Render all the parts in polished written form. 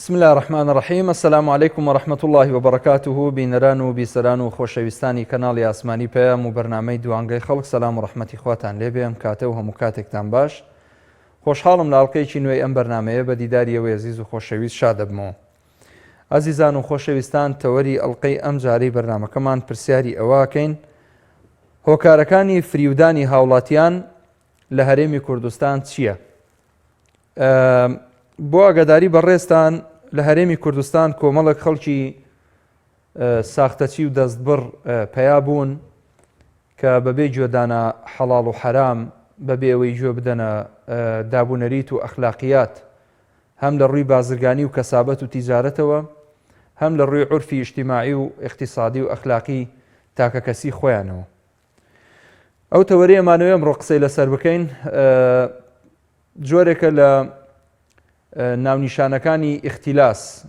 بسم اللە الرحمن الرحیم السلام علیکم و رحمة اللە و بەرەکاته بینەران و بیسەران و خۆشەویستانی کەناڵی ئاسمانی پەیام و بەرنامەی دوانگەی خەڵک سەلام و ڕەحمەتی خواتان لێبێ ئەم کاتە و هەموو کاتێکتان باش خۆشحاڵم لە ئەڵقەیەکی نوێی ئەم بەرنامەیە بە دیداری ئێوەی ئەزیز و خۆشەویست شاد دەبمەوە ئازیزان و خۆشەویستان تەوەری ئەڵقەی ئەم جارەی بەرنامەکەمان پرسیاری ئەوەکەین هۆکارەکانی فریودانی هاوڵاتیان لە هەرێمی کوردستان چییە؟ بۆ ئاگاداری بەڕێزتان لە هەرێمی کوردستان کۆمەڵێک خەڵکی ساختەچی و دەستبڕ پەیا بوون کە بەبێ گوێدانە حەڵاڵ و حەرام بەبێ ئەوەی گوێ بدەنە دابونەریت و ئەخلاقیات هەم لە ڕووی بازرگانی و کەسابەت و تیجارەتەوە هەم لە ڕووی عورفی ئیجتیماعی و ئیقتیسادی و ئەخلاقی تاکەکەسی خۆیانەوە. ئەو تەوەرەی ئەمانەوێ ئەمڕۆ قسەی لەسەر بکەین جۆرێکە لە ناونیشانەکانی ئیختیلاس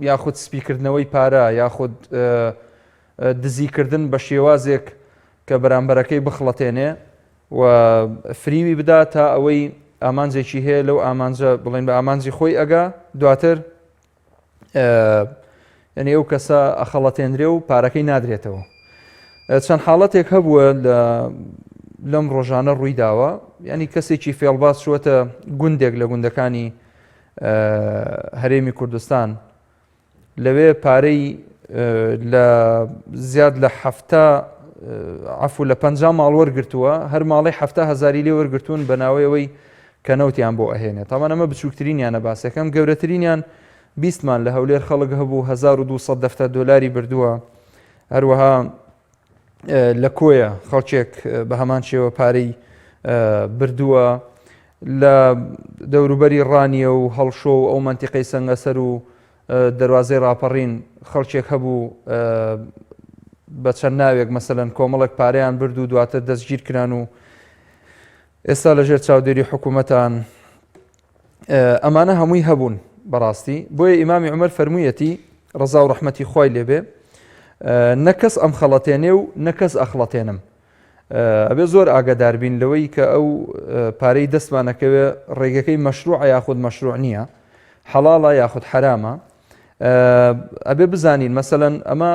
یاخود سپیکردنەوەی پارە یاخود دزیکردن بە شێوازێک کە بەرامبەرەکەی بخڵەتێنێ و فریوی بدا تا ئەوەی ئامانجێکی هەیە لەو ئامانجە بڵێن بە ئامانجی خۆی ئەگا دواتر یعنی ئەو کەسە ئەخەڵەتێنرێ و پارەکەی نادرێتەوە چەند حاڵەتێک هەبووە لە لەم ڕۆژانە ڕووی داوە ینی کەسێکی فێڵباز چووەتە گوندێک لە گوندەکانی هەرێمی کوردستان لەوێ پارەی لە زیاد لە هەفتا عفو لە پ ماڵ وەرگتووە هەر ماڵی هەفتا هزاری لێ وەرگتون بە ناوەیەوەی کە نەوتیان بۆ ئەهێنێ تاوان ئەمە بچووکترینیانە باسەکەم گەورەترینیان بیستمان لە هەولێر خەڵک هەبوو 1200 دەفتەر دۆلاری بردووە هەروەها لە کۆیە خەڵکێک بە هەمان شێوە پارەی بردووە لە دەوروبەری ڕانیە و هەڵشۆ و ئەو منتیقەی سەنگەسەر و دەواازەی ڕاپەڕین خەڵکێک هەبوو بە چەند ناوێک مەسەەن کۆمەڵێک پارەیان برد و دواتر دەستگیر کران و ئێستا لەژێر چاودێری حکوومەتان ئەمانە هەمووی هەبوون بەڕاستی بۆیە ئیمامی عمر فەرموویەتی ڕەزا و ڕەحمەتی خوای لێبێ نەکەس ئەم خەڵەتێنێ و نەکەس ئەخڵەتێنم ئەبێ زۆر ئاگادار بین لەوەی کە ئەو پارەی دەستمانەکەوێ ڕێگەکەی مەشروع یاخود مەشروع نییە حەڵاڵە یاخود حرامە ئەبێ بزانین مەسەەن ئەمە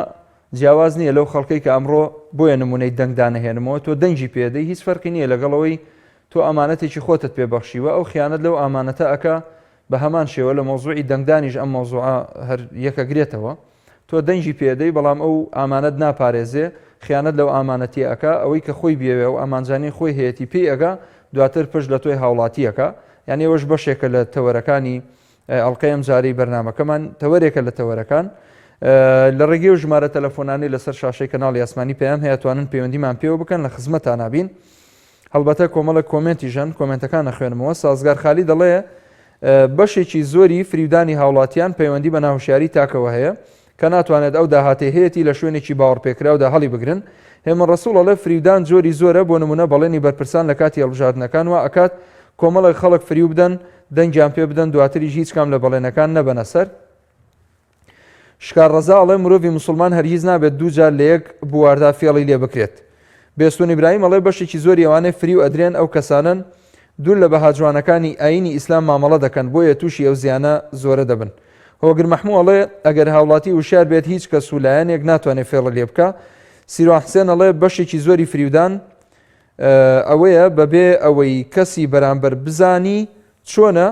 جیاواز نییە لەو خەڵکەی کە ئەمڕۆ بۆیە نمونەی دەنگ دانەهێنمەوە تۆ دەنگی پێدەی هیچ فەرقی نییە لەگەڵەوەی تۆ ئامانەتێکی خۆتت پێ بەخشیوە ئەو خیانەت لەو ئامانەتە ئەکا بە هەمان شێوە لە مەوزوعی دەنگدانیش ئەم مەوزوعە هەر یەکەگرێتەوە تۆ دەنگی پێدەی بەڵام ئەو ئامانەت ناپارێزێ خیانەت لەو ئامانەتی ئەکا ئەوەی کە خۆی بیەوێ و ئامانجانی خۆی هەیەتی پێی ئەگا دواتر پشت لە تۆی هاوڵاتیەکە یعنی ئەوەش بەشێکە لە تەوەرەکانی ئەڵقەی ئەمجارەی بەرنامەکەمان تەوەرێکە لە تەوەرەکان لە ڕێگەی و ژمارە تەلەفۆنانەی لەسەر شاشەی کەناڵی ئاسمانی پەیام هەیە توانن پەیوەندیمان پێوە بکەن لە خزمەتان نابین هەڵبەتە کۆمەڵە کۆمێنتی ژەن کۆمنتەکان نەخوێنمەوە سازگار خالی دەڵێ بەشێکی زۆری فریودانی هاوڵاتیان پەیوەندی بە ناهوشیاری تاکەوە هەیە کە ناتوانێت ئەو داهاتەی هەیەتی لە شوێنێکی باوەڕپێکراودا هەڵیبگرن. هێمن ڕەسوڵ ئەڵێ فریودان جۆری زۆرە، بۆ نموونە بەڵێنی بەرپرسان لە کاتی هەڵبژاردنەکان وا ئەکات کۆمەڵێک خەڵک فریو بدەن دەنگیان پێ بدەن دواتریش هیچ کام لە بەڵێنەکان نەبەنە سەر. شکار ڕەزا ئەڵێ مرۆڤی موسڵمان هەرگیز نابێت دووجار لە یەک بواردا فێڵی لێ بکرێت. بێستون ئیبراهیم ئەڵێ بەشێکی زۆری ئەوانەی فریو ئەدرێن ئەو کەسانەن دوور لە بەها جوانەکانی ئایینی ئیسلام مامەڵە دەکەن بۆیە تووشی ئەو زیانە زۆرە دەبن. هۆگر مەحموو ئەڵێ، ئەگەر هاوڵاتی وشیار بێت هیچ کەس و لایەنێک ناتوانێ فێڵە لێ بکا. سیروان حسێن ئەڵێ، بەشێکی زۆری فریودان ئەوەیە بەبێ ئەوەی کەسی بەرامبەر بزانی چۆنە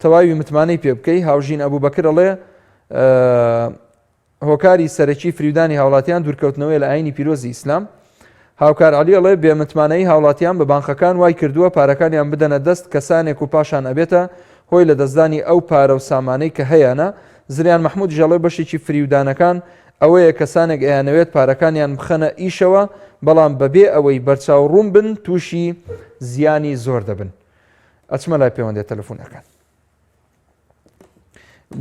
تەواوی متمانەی پێ بکەی. هاوژین ئەبوبەکر ئەڵێ، هۆکاری سەرەکی فریودانی هاوڵاتیان دوورکەوتنەوەیە لە ئاینی پیرۆزی ئیسلام. هاوکار عەلی ئەڵێ بێ متمانەیی هاوڵاتیان بە بانقەکان وای کردووە پارەکانیان بدەنە دەست کەسانێک و پاشان ئەبێتە هۆی لەدەستدانی ئەو پارە و سامانەی کە هەیانە. زریان مەحمودیش ئەڵێ بەشێکی فریودانەکان ئەوەیە کەسانێک ئەیانەوێت پارەکانیان بخەنە ئیشەوە بەڵام بەبێ ئەوەی بەرچاو ڕوون بن تووشی زیانی زۆر دەبن. ئەچمە لای پەیوەندیە تەلەفونەکان.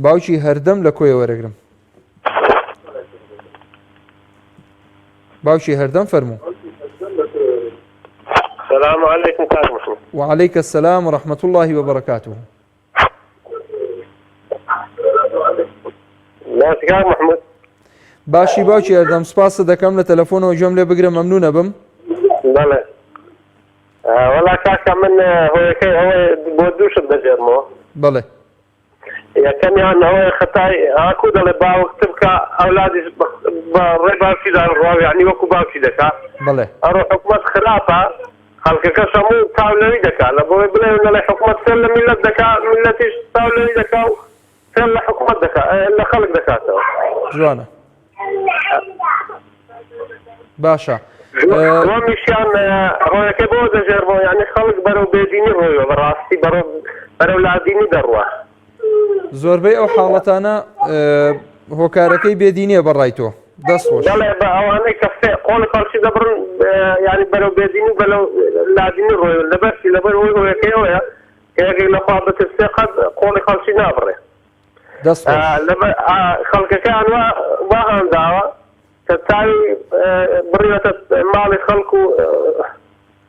باوکی هەردەم لە کۆیە وەرەگرم باوکی هەردەم فەرموو سلام عليكم کاک محمود وعليك السلام ورحمة الله وبركاته باش کاک محمود باشی باوکی هەردەم سپاست دەکەم لە تەلەفۆنەوە گوێم لێ بگرە مەمنونە بم بەڵێ وەڵا کاکە من هۆیەکەی ئەوەی بۆ دووشت دەگێڕمەوە بەڵێ. یەکەمیان ئەوەیە خەتای ئاکو دەڵێ باوک تبکە ئەولادیش بە ڕێ باوکیدا ڕوا یعنی وەکو باوکی دەکا. بەڵێ. ئەڕۆ حکومەت خراپە خەڵکەکەش هەموو تاو لەوی دەکا لە بۆی بڵێ نەڵێ حکومەت فێڵ لە میللەت دەکا میللەتیش تاو لەوی دەکا و فێڵ لە حکومەت دەکا لە خەڵک دەکاتەوە. جوانە. باشە. دووەمیشیان هۆیەکەی بۆ دەژێرمەوە یعنی خەڵک بەرەو بێدینی ڕۆیوە بەڕاستی بەرەو بەرەو لادینی دەڕوا. زۆربەی ئەو حاڵەتانە هۆکارەکەی بێدینیە بەڕای تۆ دەست خۆش. بەڵێ بە ئەوانەی کە فێ قۆڵی خەڵکی دەبڕن یعنی بەرەو بێدینی و بەرەو لادینی ڕۆیون لەبەرچی لەبەر ئەوەی هۆیەکەی ئەوەیە کە یەکێک لە خوا بترسێ قەت قۆڵی خەڵکی نابڕێ. دەست خۆش. لەبەر خەڵکەکەیان وا وا هانداوە کە چاوی بڕیوەتە ماڵی خەڵک و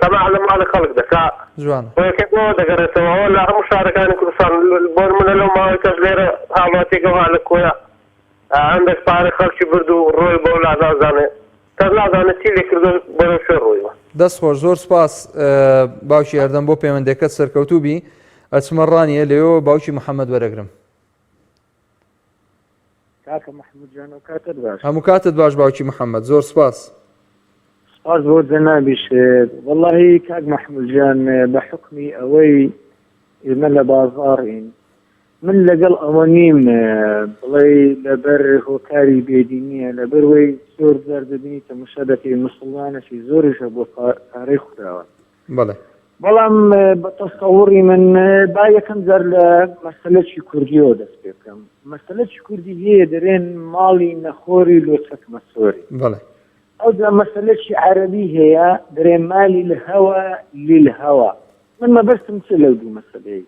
تەماع لە ماڵی خەڵک دەکا. جوانە. هۆیەکەی بۆ دەگەڕێتەوە ئەوە لە هەموو شارەکانی کوردستان بۆ نمونە لەو ماوەی کەس لێرە هاوڵاتیەک ئەوها لە کۆیە هەندێک پارەی خەڵکی برد و ڕۆی بەو لا نازانێ کەس نازانێ چی لێ کردووە بەرەو کوێ ڕۆیوە. دەست خۆش زۆر سوپاس باوکی هەردەم بۆ پەیوەندەکەت سەرکەوتوو بی ئەچمە ڕانیە لەوێوە باوکی محەممەد وەرەگرم. کاکە محمود جان ئەو کاتت باش. هەموو کاتت باش باوکی محەممەد زۆر سوپاس. سپاس بۆ جەنابیشت. وەڵاهی کاک محمود جان بە حوکمی ئەوەی ئێمە لە بازاڕین من لەگەڵ ئەوە نیم بڵێی لەبەر هۆکاری بێدینیە لەبەر وەی زۆر جار دەبینی تەمەشا دەکەی مسوڵمانەکی زۆریش هەبووە پارەی خوراوە. بەڵێ. بەڵام بە تەسەوڕی من با یەکەم جار لە مەسەلەکی کوردیەوە دەست پێ بکەم. مەسەلەکی کوردی هەیە دەرێن ماڵی نەخۆری لۆ چەکمە سۆری. بەڵێ. ئەوجا مەسەلەکی عەرەبی هەیە دەرێ مالی الهوە للهوە. من مەبەستم چیە لەو دوو مەسەلەی؟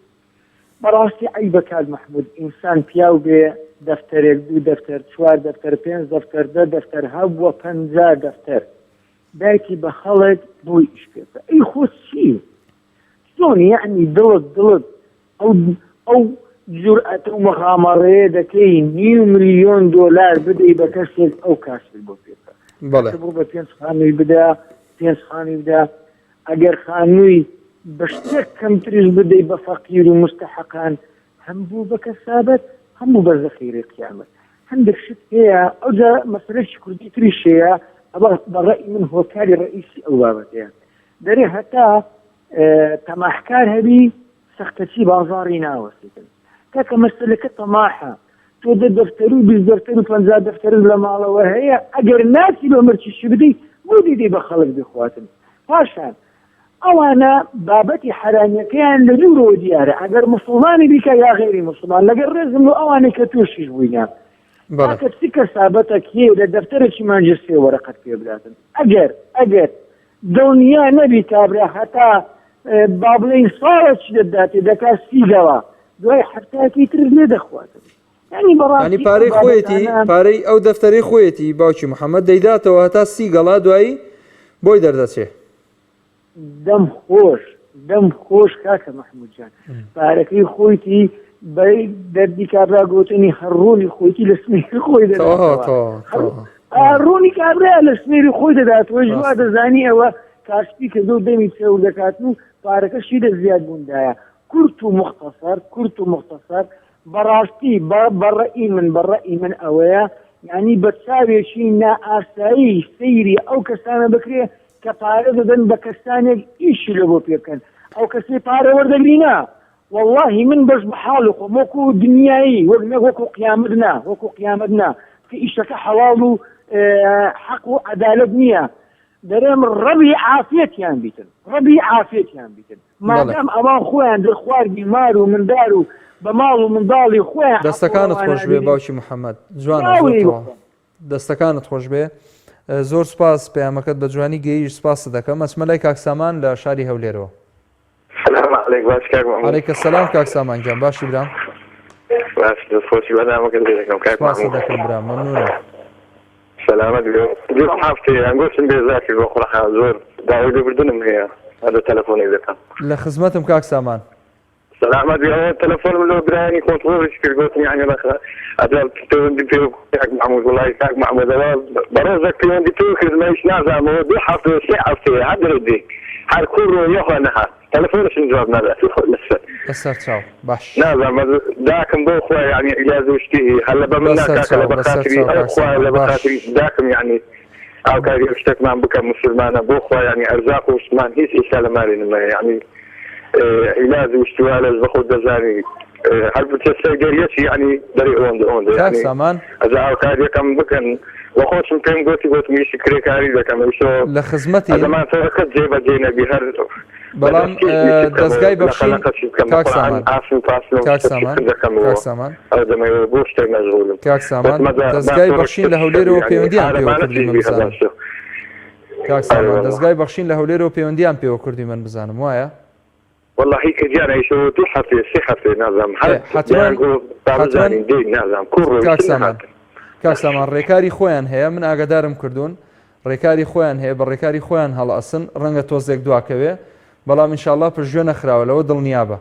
بەڕاستی عەیبە کاک مەحمود ئینسان پیاو بێ دەفتەرێک دوو دەفتەر چوار دەفتەر پێنج دەفتەر دە دەفتەر هەبووە 50 دەفتەر دایکی بە خەڵک بۆی ئیش پێ بکە ئەی خۆ چی چۆن یەعنی دڵت دڵت ئەو ئەو جورئەتە و مغامەڕەیە دەکەی نیو ملیۆن دۆلار بدەی بە کەسێک ئەو کاسبت بۆ پێ بکە بەڵێ. بڕۆ بە پێنج خانووی بدە پێنج خانووی بدە ئەگەر خانووی بە شتێک کەمتریش بدەی بە فەقیر و مستەحەقان هەم بوو بە کەسابەت هەم بوو بە زەخیرەی قیامەت هەندێک شت هەیە ئەوجا مەسەلەکی کوردی تریش هەیە ئەوە بە ڕەئی من هۆکاری ڕەئیسی ئەو بابەتەیە دەرێ هەتا تەماحکار هەبی سەختەچی بازاڕی ناوەستیتن کاکە مەسەلەکە تەماحە تۆ دە دەفتەر و 20 دەفتەر و 50 دەفتەرت لە ماڵەوە هەیە ئەگەر ناچی بە مرچیشی بدەی بۆ دیدەی بە خەڵک بخواتن پاشان ئەوانە بابەتی حەرامیەکەیان لە دوورەوە دیارە ئەگەر موسڵمانی بیکا یا غەیری موسڵمان لەگەر ڕێزم لۆ ئەوانەی کە تووشیش بووینە بەڵێ. کاکە چ کەسابەتەک هەیە لە دەفتەرێکی مانگی سێ وەرەقەت پێ بداتن ئەگەر ئەگەر دڵنیا نەبی کابرا هەتا با بڵێین ساڵێکی دەداتێ دەکا سیگەوە دوای هەفتایەکی تر لێ دەخواتن یعنی بەڕاستی ئەو پارەی خۆیەتی بابەتانە پارەی ئەو دەفتەرەی خۆیەتی باوکی محەممەد دەیداتەوە هەتا سی گەڵا دوایی بۆی دەردەچێ. دەم خۆش دەم خۆش کاکە مەحمود جان پارەکەی خۆیتی بەی دەردی کابرا گوتنی هەر ڕۆنی خۆیتی لە سنووری خۆی دەداتەوە ڕۆنی کابرا لە سنووری خۆی دەداتەوە ژوا دەزانی ئەوە کاسپی کردو دەمی چەور دەکات و پارەکەشی لە زیاد بووندایە کورت و مختصر کورت و مختصر بەڕاستی بە ڕەئی من بە ڕەئی من ئەوەیە یانی بە چاوێکی نائاسایی سەیری ئەو کەسانە بکرێ کە پارە دەدەن بە کەسانێک ئیشی لە بۆ پێ بکەن ئەو کەسەی پارە وەردەگری نا واللهی من بەش بە حاڵی خۆم وەکو دنیایی وەک نەک وەکو قیامەت نا وەکو قیامەت نا کە ئیشەکە حەڵاڵ و حەق و عەدالەت نییە دەرێم ڕەبی عافیەتیان بیتن ڕەبی عافیەتیان بیتن مادام ئەوان خۆیان دەخواردی مار و مندار و بە ماڵ و منداڵی خۆیان دەستەکانت خۆش بێ باوکی محەممەد جوان دەستەکانت خۆش بێ زۆر سپاس پەیامەکەت بە جوانی گەیش سپاست دەکەم ئەچمە لای کاک سامان لە شاری هەولێرەوە. سلام علیک باش کاک محمود. علیک السلام کاک سامان گیان باشی برام؟ باش دەست خۆشی بەرنامەکەت لێ دەکەم کاک سپاست محمود. دەکەم برام مەمنونم. سەلامەت بێ دوو هەفتەیە ئەنگۆشتم بێزار کرد بۆ قورئان زۆر داوای لێبوردنم هەیە هەر لە تەلەفۆنێک دەکەم. لە خزمەتم کاک سامان. سەلامەت بی ئەوە تەلەفۆنم لۆ برایانی کۆنتڕۆڵیش کرد گۆتم یانی ڕەخ ئەجا پەیوەندی پێ کاک مەحمود وەڵای کاک مەحمود ئەوە بەڕێزەک پەیوەندی پێ کرد منیش نازانم ئەوە دوو هەفتەیە سێ هەفتەیە هەر دەرێ دێ هەر کوڕ و یەخوا نەهات. تەلەفۆنشم جواب ناداتەوە لەسەر. بەسەر چاو باش. نازانم بەس داکم بۆ خوا یعنی عیلاج و شتی هەر لە بە من نا بەسەر کاکە چاو لە بە بەسەر خاتری چاو ئەو کاک خوایە سامان لە بە باش. خاتری داکم یعنی هاوکاری ئەو شتەکمان بکە موسولمانە بۆ خوا یعنی ئەرزاق و شتمان هیچ ئیستا لە ماری نمایە یعنی عیلاج و شتی وا لەش بە خۆت دەزانی هەر بچە سەر گەریەچی یعنی دەرێ ئەوەندە ئەوەندە کاک یعنی سامان. ئەجا هاوکاریەکەم بکەن وە خۆشم پێم گۆتی گۆتم ئیشی کرێکاری دەکەم ئیشۆ لە خزمەتین. ئەزەمان تۆ قەت جێ بە جێ نەبی هەر بەڵام دەزگای بەخشین کاک سامان کاک سامان کاک سامان کاک سامان دەزگای بەخشین لە هەولێرەوە پەیوەندیان پێوە کردی من بزانم کاک سامان دەزگای بەخشین لە هەولێرەوە پەیوەندیان پێوە کردی من بزانم وایە واللهی کە گیان ئەیشۆ دوو هەفتەیە سێ هەفتەیە نازانم هەر حتمەن گۆ با حتمەن بزانین دێین نازانم کوڕ کاک ڕۆیشتن سامان نەهاتن. کاک سامان ڕێکاری خۆیان هەیە من ئاگادارم کردوون ڕێکاری خۆیان هەیە بە ڕێکاری خۆیان هەڵئەسن ڕەنگە تۆزێک دواکەوێ بەڵام ئینشاڵڵا پشتگوێ نەخراوە لەوە دڵنیابە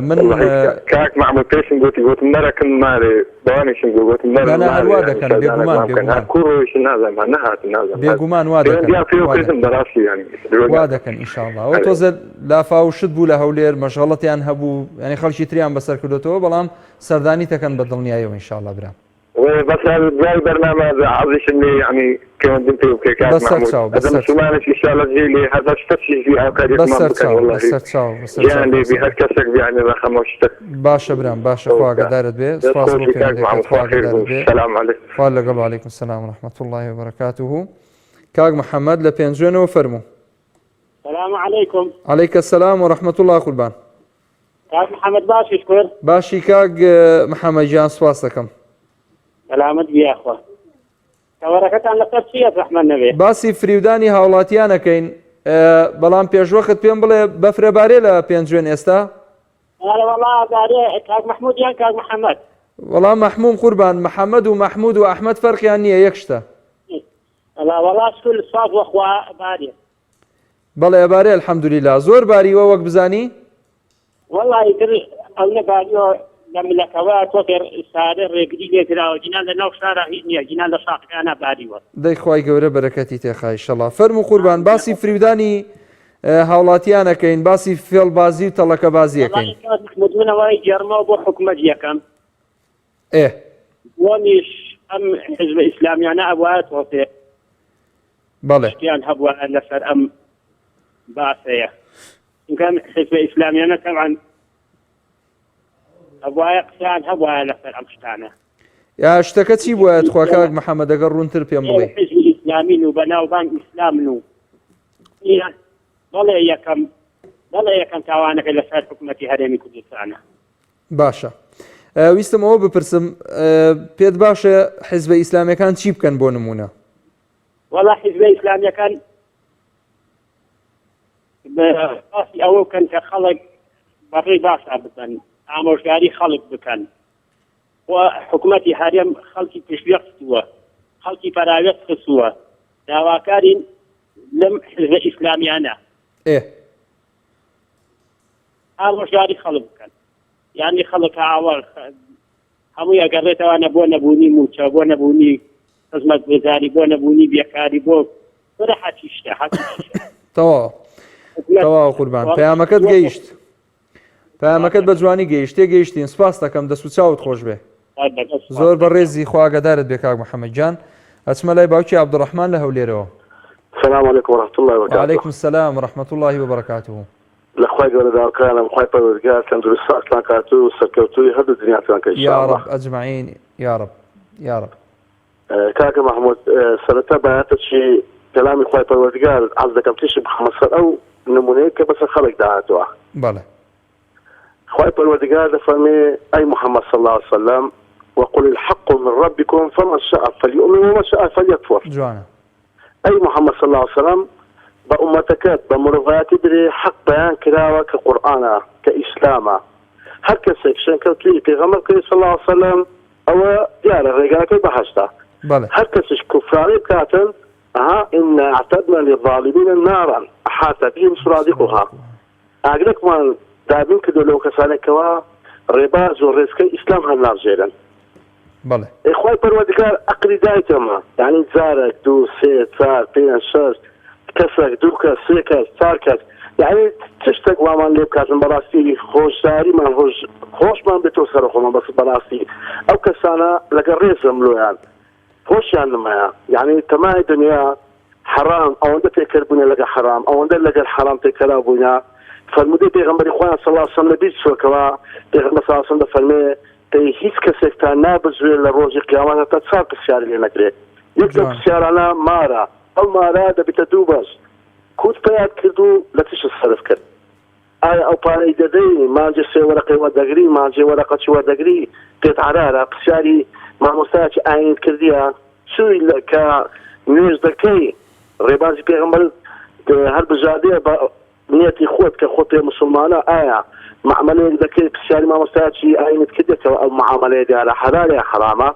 من وەڵاهی کاک مەحمود پێشم گوتی گوتم مەرەکم مارێ بەوانیشم گوت گوتم نا مەرن نا هەر مارێ وا یانی دەکەن بێگومان سەردانەکمان بکەن هەر بێگومان کوو ڕۆیشتن نازانم هەر نەهاتن نازانم هەر بێگومان وا دەکەن پەیوەندیان پێوە وا کردم دەکەن بەڕاستی یانی درۆ وا ناکەم دەکەن ئینشاڵڵا ئەوە ئەرێ تۆزێ لافاو شت بوو لە هەولێر مەشغەڵەتیان هەبوو یانی خەڵکی تریان بەسەر کردۆتەوە بەڵام سەردانی تەکەن بە دڵنیایەوە ئینشاڵڵا برام. وەی بەس هەر دوای بەرنامە عەزیشم لێ یەعنی پەیوەندیم پێ بکەی کاک بەسەر مەحمود چاو ئەزە بەسەر چاو مسوڵمانێک ئیشاڵە جێی لێ هەر بەس کەسیش بی هاوکاریەکمان بەسەر بکەن چاو وەڵاهی بەسەر چاو بەسەر چاو گیان لێ کاک بی هەر سامان. کەسێک بی یەعنی ڕەقەمە شتەک باشە برام باشە ئەوە خوا بکا ئاگادارت بێ دەست سوپاس خۆش بۆ بی کاک پەیوەندیەکەت مەحمود خوا خوا خێر ئاگادارت بوو بێ سلام علیکم. خوا لەگەڵ وعلیکم السلام ورحمة الله وبرکاته کاک محمد لە پێنجوێنەوە فەرموو. سلام علیکم. علیک السلام ورحمة الله قوربان. کاک محمد باشی شکر. باشی کاک محمد گیان سوپاس دەکەم. سەلامەت بی یاخوا. تەوەرەکەتان لەسەر چییە زەحمەت نەبێ؟ باسی فریودانی هاوڵاتیان ئەکەین بەڵام پێشوەخت پێم بڵێ بەفرە بارێ لە پێنجوێن ئێستا؟ ئەرێ وەڵا بارێ کاک مەحمود یان کاک محەمەد؟ وەڵا مەحموم قوربان محەمەد و مەحمود و ئەحمەد فەرقیان نییە یەک شتە. وەڵا وەڵا شکر سوپاس بۆ خوا بارێ. بەڵێ ئەبارێ الحمدللە زۆر باریوە وەک بزانی؟ وەڵا ئیتر ئەونە باریوە لە ملەکەوە تۆزێ سارێ ڕێگری لێ کراوە گینا لە ناو شارا هیچ نییە گینا لە شاخەکانا باریوە. دەی خوای گەورە بەرەکەتی تێخا ئیشەڵا. فەرموو قوربان باسی فریودانی هاوڵاتیان ئەکەین باسی فێڵبازی و تەڵەکەبازی ئەکەین. وەڵاهی کاک مەحمود من ئەوەی گێڕمەوە بۆ حکومەت یەکەم ئێ. دووەمیش ئەم حزبە ئیسلامیانە ئەبوایە تۆزێ بەڵێ. شتیان هەبوایە لەسەر ئەم باسەیە. چونکە ئەم حیزبە ئیسلامیانە تەبعەن ئەبوایە قسەیان هەبوایە لەسەر ئەم شتانە. یا شتەکە چی بوایە تخوا کاک محەمەد ئەگەر ڕوونتر پێم بڵێی. حیزبی ئیسلامین و بەناوبانگ ئیسلامن و بەڵێ یەکەم بەڵێ یەکەم تاوانەکە لەسەر حکوومەتی هەرێمی کوردستانە. باشە ویستم ئەوە بپرسم پێت باشە حیزبە ئیسلامیەکان چی بکەن بۆ نمونە؟ وەڵا حیزبە ئیسلامیەکان باسی ئەوە بکەن کە خەڵک بەڕێی باشا ببەن، ئامۆژگاری خەڵک بکەن و حکومەتی هەرێم خەڵکی پشتگوێ خستووە، خەڵکی پەراوێز خستووە، داواکارین لەم حزبە ئیسلامیانە ئێ. ئامۆژگاری خەڵک بکەن، یانی خەڵک ئاوا هەمووی ئەگەڕێتەوانە بۆ نەبوونی مووچە، بۆ نەبوونی خزمەتگوزاری، بۆ نەبوونی بێکاری، بۆ فرە هەرچی شتە، هەرچی شتە. تەواو تەواو قوربان پەیامەکەت گەیشت پەیامەکەت بە جوانی گەیشت تێگەیشتین سپاس دەکەم دەست و چاوت خۆش بێ زۆر بەڕێزی خوا ئاگادارت بێ کاک محەممەد گیان ئەچمە لای باوکی عەبدوڕەحمان لە هەولێرەوە. سلام علیکم ورحمة الله وبرکاته. وعلیکم السلام ورحمة الله وبرکاته. لە خوای گەورە داواکارم خوای پەروەردگار تەندروست ساغتان کات و سەرکەوتووی هەردوو دنیاتان کە ان شاء الله. یاڕەب اجمعین یاڕەب یاڕەب. کاکە مەحمود سەرەتا بایەتەکی کەلامی خوای پەروەردگار حەز دەکەم تیشک بخەمە سەر ئەو نمونەیە کە بەسەر خەڵکدا هاتووە. بەڵێ. خوای پەروەردگار دەفەرمێ ئەی محمد صلی اللە علیە وسلم وقل الحق من ربکم فمن شاء فلیؤمن ومن شاء فلیکفر. جوانە. ئەی محمد صلی اللە علیە وسلم بە ئوممەتەکەت بە مرۆڤایەتی برێ حەق بەیان کراوە کە قورئانە کە ئیسلامە هەر کەسێک شوێنکەوتووی پێغەمبەر بکەوێت صلی اللە علیە وسلم ئەوە دیارە ڕێگاکەی بەهەشتە بەڵێ. هەر کەسیش کوفرانەی بکاتن ئەها انا اعتدنا للظالمین نارا احاط بهم سرادقها ئاگرێکمان دابین کردوە لەو کەسانەی کەوا ڕێباز و ڕێچکەی ئیسلام هەڵنابژێرن. بەڵێ. ئەی خوای پەروەردگار ئەقلی دایتەمە یانی جارەک دوو سێ چار پێنج شەش کەسەک دوو کەس سێ کەس چار کەس یعنی چ شتێک وامان لێ بکاتن بەڕاستی خۆشداریمان خۆش خۆشمان بێتەوە سەر خۆمان بەس بەڕاستی ئەو کەسانە لەگەڵ ڕێزم لۆیان خۆشیان نمایە یعنی تەمای دنیا حەرام ئەوەندە تێکەر بوونە لەگە حەرام ئەوەندە لەگەر حەرام تێکەرا بووینە فەرموودەی پێغەمبەری خۆیان صلی الله علیه وسلم لەبیر چووەکەوە پێغەمبەر صلی الله علیه وسلم دەفەرمێ دەی هیچ کەسێکتان نابزوێ لە ڕۆژی قیامەت هەتا چار پرسیاری لێ نەکرێ یەک لەو جوان. پرسیارانە مارە ئەو مارە دەبیتە دوو بەش کوت پەیات کرد و لە چیشت سەرف کرد ئایا ئەو پارەی دەدەی مانجێ سێ وەرەقەی وەردەگری مانجێ وەرەقە چی وەردەگری پێت عەرارە پرسیاری مامۆستایەکی ئاینت کردیە چوی لە کە نوێژ دەکەی ڕێبازی پێغەمبەرت هەر بژاردەیە بە نیەتی خۆت کە خۆت پێ مسوڵمانە ئایا مەعمەلەیەک دەکەی پرسیاری مامۆستایەکی ئاینت کردیە کە ئەو معامەلەیە دیارە حەلالە یا حەرامە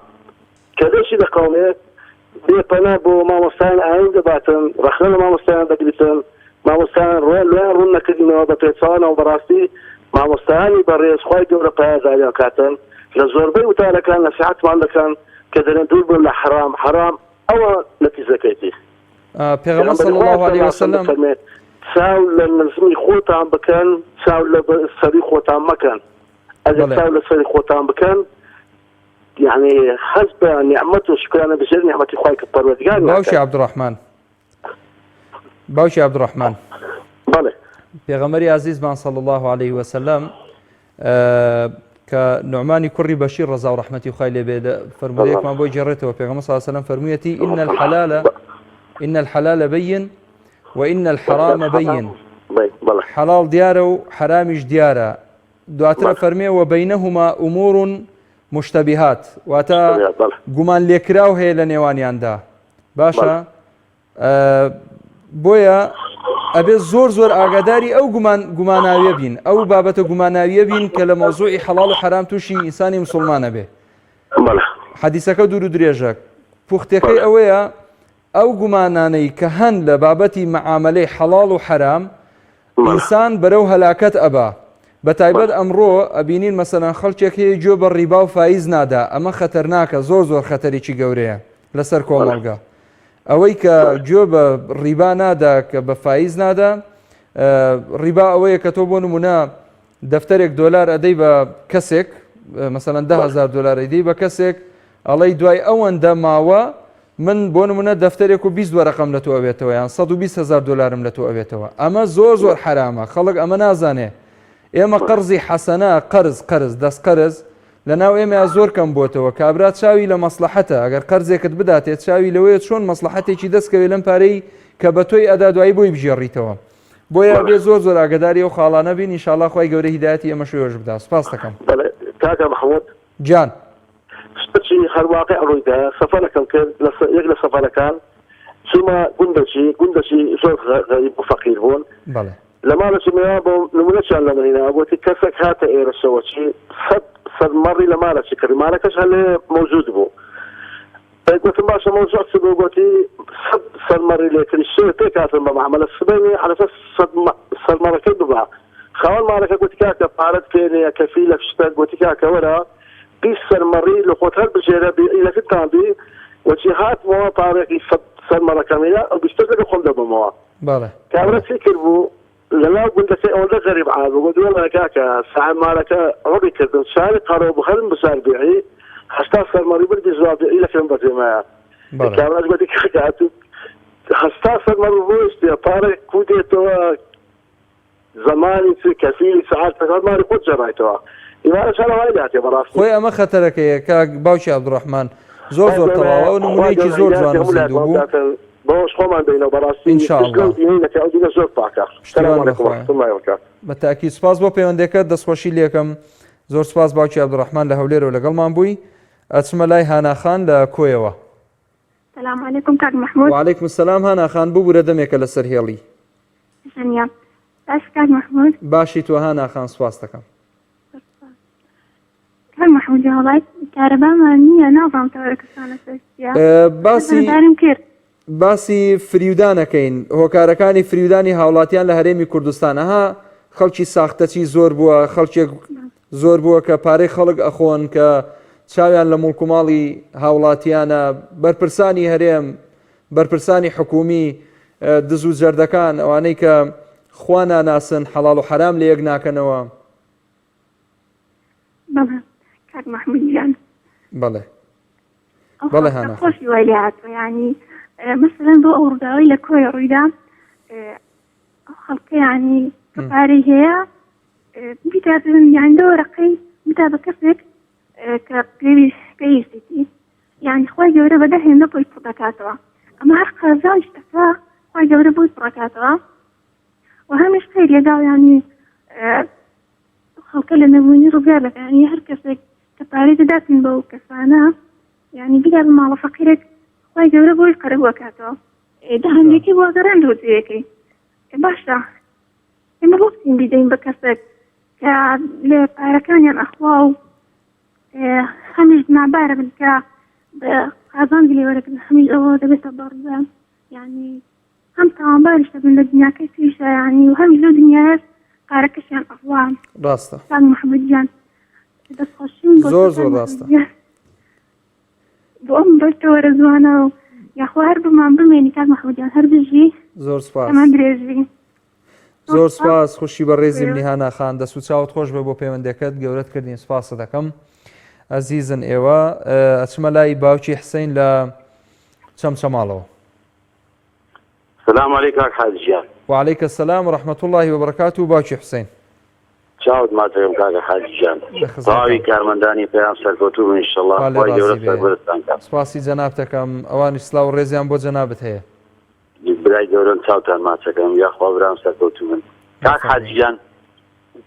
کە لێشی دەقەومێ بێ پەنا بۆ مامۆستایان ئاین دەباتن ڕەخنە لە مامۆستایان دەگریتن مامۆستایان ڕۆ لۆیان ڕوون نەکردینەوە بە پێچەوانەوە بەڕاستی مامۆستایانی بەڕێز خوای گەورە پایەداریان کاتن لە زۆربەی وتارەکان نەسیحەتمان دەکەن کە دەرێن دوور بن لە حەرام حەرام ئەوە نەتیجەکەیتی. پێغەمبەر صلی الله علیه وسلم دەفەرمێ چاو لە نزمی خۆتان بکەن چاو لە سەری خۆتان مەکەن ئەگەر چاو لە سەری خۆتان بکەن یعنی هەست بە نیعمەت و شکرانە بژێر نیعمەتی خوای کە پەروەردگار باوکی عەبدوڕەحمان باوکی عەبدوڕەحمان بەڵێ پێغەمبەری ئازیزمان صلی الله علیه وسلم کە نعمانی کوڕی بەشیر ڕەزا و ڕەحمەتی خوای لێ بێ فەرموودەیەکمان بۆی گێڕێتەوە پێغەمبەر صلی الله علیه وسلم فەرموویەتی إن الحلال إن الحلال بين وإن الحرام بين حەڵاڵ دیارە و حەرامیش دیارە دواتر فەرمێ وبینهما امور مشتبهات واتە گومان لێکراو هەیە لە نێوانیاندا باشە بۆیە ئەبێ زۆر زۆر ئاگاداری ئەو گومان گوماناویە بین ئەو بابەتە گوماناویە بین کە لە مەوزوعی حەڵاڵ و حەرام تووشی ئینسانی مسلمانە بێ حەدیسەکە دوور و درێژە پوختەکەی ئەوەیە ئەو گومانانەی کە هەن لە بابەتی مەعامەلەی حەڵاڵ و حەرام ئینسان بەرەو هەلاکەت ئەبا بەتایبەت ئەمڕۆ ئەبینین مەسەلەن خەڵکێک هەیە گوێ بە ڕیبا و فایز نادا ئەمە خەتەرناکە زۆر زۆر خەتەرێکی گەورەیە لەسەر کۆمەڵگە ئەوەی کە گوێ بە ڕیبا نادا کە بە فایز نادا ڕیبا ئەوەیە کە تۆ بۆ نمونە دەفتەرێک دۆلار ئەدەی بە کەسێک مەسەلەن 10هزار دلار ئەیدەی بە کەسێک ئەڵەی دوای ئەوەندە ماوە من بۆ نمونە دەفتەرێک و 20 وەرەقەم لە تۆ ئەوێتەوە یان 120 هزار دلارم لە تۆ ئەوێتەوە ئەمە زۆر زۆر حرامە خەڵک ئەمە نازانێ ئێمە قەرزی حەسەنە قەرز قەرز دەست قەرز لە ناو ئێمە زۆر کەم بۆتەوە کابرا چاوی لە مەسلحەتە ئەگەر قەرزێکت بداتێ چاوی لەوەیە چۆن مەسلحەتێکی دەستکەوێت لەم پارەی کە بە تۆی ئەدا دوایی بۆی بگێڕیتەوە بۆیە ئەبێ زۆر زۆر ئاگداری ئەو خاڵانە بین ئینشاءاللە خوای گەورە هیدایەتی ئێمەش و ئێوەش بدا سوپاست دەکەم. بەڵێ کاکە محمود. گیان. شتەکی هەر واقع ڕوویدا سەفەرەکەم کرد لە یەک لە سەفەرەکان چوومە گوندەکی گوندەکی زۆر غەریب و فەقیر بوون بەڵێ لە ماڵێکی میوان بووم نمونەچیان لە من هینا گوتی کەسێک هاتە ئێرەشەوە چی سەد سەد مەڕی لە مالەکی کڕی مالەکەش هەر لێ مەوجود بوو ئەی گوتم باشە مەوزوع چ بوو گوتی سەد سەر مەڕی لێ کڕی شەوێ پێک هاتن بە مەعمەلە سبەینێ عەلەسەر سەد سەر مەڕەکەی ببا خاوەن ماڵەکە گوتی کاکە پارەت پێ نییە کەفیلە شتە گوتی کاکە وەرە 20 سەر مەڕی لە خۆت هەڵبژێرە بی لەکتان بی وەچی هاتمەوە پارێکی سەد سەر مەڕەکەم هێنا ئەو بیستەش لەگەڵ خۆم دەبەمەوە بەڵێ کابرا چی کرد بوو لەناو گوندەکەی ئەوەندە غەریب عار بوو گوتی وەڵا کاکە ساحێب ماڵەکە ڕەبی کردم چاری قەرەو بوو هەرم بزار بێعی هەستا سەرمەڕی برد بیزوا بێعی لەکەم بەجێمایە بەڵێ کابراش گوتی کاکە ئەتوو هەستا سەرمەڕ ڕۆیشتیە پارە کو دێتەوە زەمانی چ کەفیلی سەعات پێ ماڵی خۆت جێڕایتەوە ئیوارە چارە وای لاتێ بەڕاستی خۆی ئەمە خەتەرەکەیە کاک باوکی عەبدوڕەحمان زۆر زۆر تەواوە ئەو نمونەیەکی زۆر جوان و زیندوو بوو بەوەش خۆمان دەینەوە بەڕاستی إن شاء پشت لەو الله. دینەی نەکە ئەو دینە زۆر پاکە پشتیوان سلام علیکم بەخوایە. ورحمة الله وبرکاته بە تاکید سپاس بۆ پەیوەندەکەت دەستخۆشی لێکەم زۆر سپاس باوکی عەبدوڕەحمان لە هەولێرەوە لەگەڵمان بووی ئەچمە لای هانا خان لە کۆیەوە سلام علیکم کاک محمود وعلیکم السلام هانا خان ببورە دەمێکە لەسەر هێڵی ژنیا باش کاک محمود باشی تۆ هانا خان سپاس دەکەم کاک محمود جان وڵای کارەبامان نییە نازانم تەوەرەکەشان لەسەر چییە باسی بەردارم کرد باسی فریودان ئەکەین هۆکارەکانی فریودانی هاوڵاتیان لە هەرێمی کوردستان ئەها خەڵکی ساختەچی زۆر بووە خەڵکێک زۆر بووە کە پارەی خەڵک ئەخۆن کە چاویان لە موڵک و ماڵی هاوڵاتیانە بەرپرسانی هەرێم بەرپرسانی حکومی دز و جەردەکان ئەوانەی کە. خوا ناناسن حەڵاڵ و حەرام لە یەک ناکەنەوە. بەڵێ کاک مەحمود گیان. بەڵێ بەڵێ هانا. خۆشی وای لێ هاتووە یانی مەسەلەن بۆ ئەو ڕووداوەی لە کۆیە ڕوویدا ئەو خەڵکە یانی کە پارەی هەیە بیداتن یان لە وەرەقەی بدا بە کەسێک کە پێویستیتی یانی خوای گەورە بە دە هێندە بۆی پڕ دەکاتەوە ئەمە هەر قازانج دەکا خوای گەورە بۆی پڕەکاتەوە و هەمیش خێر لەگەڵ ینی خەڵکە لە نەبوونی ڕزگار دەکا ینی هەر کەسێک کە پارەی دەداتن بەو کەسانە ینی بیدا بە ماڵە فەقیرێک خوای گەورە بۆی قەرەبوو ئەکاتەوە دە هەندێکی بۆ گەڕێندەوە جێیەکەی باشە ئێمە بۆ بچین بیدەین بە کەسێک کە لە پارەکانیان ئەخوا و هەمیش نابارە بن کە قازانجی لێ وەرەگرن هەمیش ئەوە دەبێتە بەڕزە یعنی هەم تاوانباریش دەبن لە دنیاکەی تریشا یعنی و هەمیش لەو دنیایەش پارەکەشیان ئەڕوا. ڕاستە. کاک محمد گیان دەستخۆشیم بۆ زۆر زۆر ڕاستە. بۆ ئەم بەرتەوەرە جوانە و یاخوا هەر بمان بمێنی کاک محمد گیان هەر بژی. زۆر سپاس. تەمەن درێژ بی. زۆر سپاس خوشی بەڕێزی منی هانا خان دەست و چاوت خۆش بێ بۆ پەیوەندەکەت گەورەت کردین سپاست دەکەم ئەزیزن ئێوە ئەچمە لای باوکی حسین لە چەمچەماڵەوە. سلام علیک کاک حاجی گیان. وعلیک السلام و رحمة اللە و بەرەکاته باوکی حوسین. چاوت ماچ دەکەم کاکە حاجی گیان. تەواوی کارمەندانی پەیام سەرکەوتوو بن ئیشەڵا خوا لێ خوای گەورە ڕازی بێ. سەربەرزتان کات. سپاسی جەنابت ئەکەم ئەوانیش سلاو و ڕێزیان بۆ جەنابت هەیە. برای گەورەم چاوتان ماچەکەم یاخوا برام سەرکەوتوو بن. کاک حاجی گیان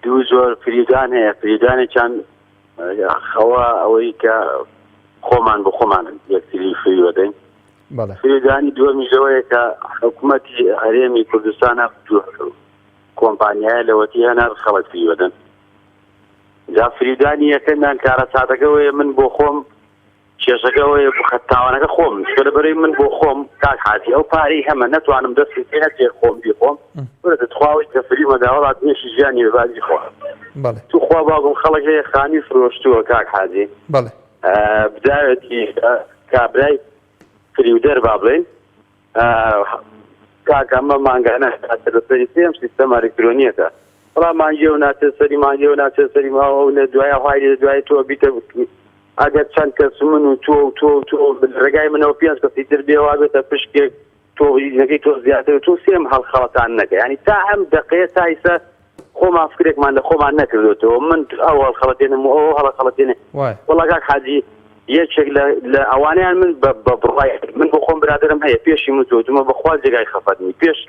دوو جۆر فریودان هەیە فریودانێکیان ئەوە ئەوەی کە خۆمان بۆ خۆمان یەکتری فریوە دەین فریودانی دووەمیش ئەوەیە کە حکوومەتی هەرێمی کوردستان کۆمپانیایە لەوەتی هەنار خەڵک فریوەدەن جا فریودانی یەکەمیان کارەساتەکەەوەیە من بۆ خۆم کێشەکە ئەوەیە بخە تاوانەکە خۆم چونکە لەبەرەی من بۆ خۆم کاک حاجی ئەو پارەی هەمە نەتوانم دەستم پێ نەچێ خۆم بیخۆم کورە دەتخواوەی کە فریمە دا وەڵا نوێشی ژیانی بێ با بیخوا بەڵێ توخوا باوکم خەڵک هەیە خانوی فرۆشتووە کاک حاجی بەڵێ بداوێتی کابرای فریودەر با بڵێین کاک ئەمە مانگانە ناچێت لەسەری سێم سیستەمە ئەلکترۆنیەکە وەڵا مانگی و ناچێت سەری مانگی و ناچێت سەری ماوە و لە دوای هەوای لە دوای تۆ بیتە ئەگەر چەند کەس من و تۆ و تۆ و تۆ ڕێگای منەوە پێنج کەسی تر بێ وا بێتە پشکێک تۆ هیزەکەی تۆ زیاتر تۆ سێم هەڵخەڵەتان نەکە ینی تا ئەم دەقەیە تا ئیسە خۆمان فکرێکمان لە خۆمان نەکردوێتەوە من ئەو هەڵخەڵەتێنم و ئەو هەڵەخەڵەتێنێ وەڵا کاک حاجی یەکێک لە لە ئەوانیان من بە بە بڕای من بۆ خۆم برادرم هەیە پێشی من تۆ دومە بەخوا جێگای خەفەت نی پێش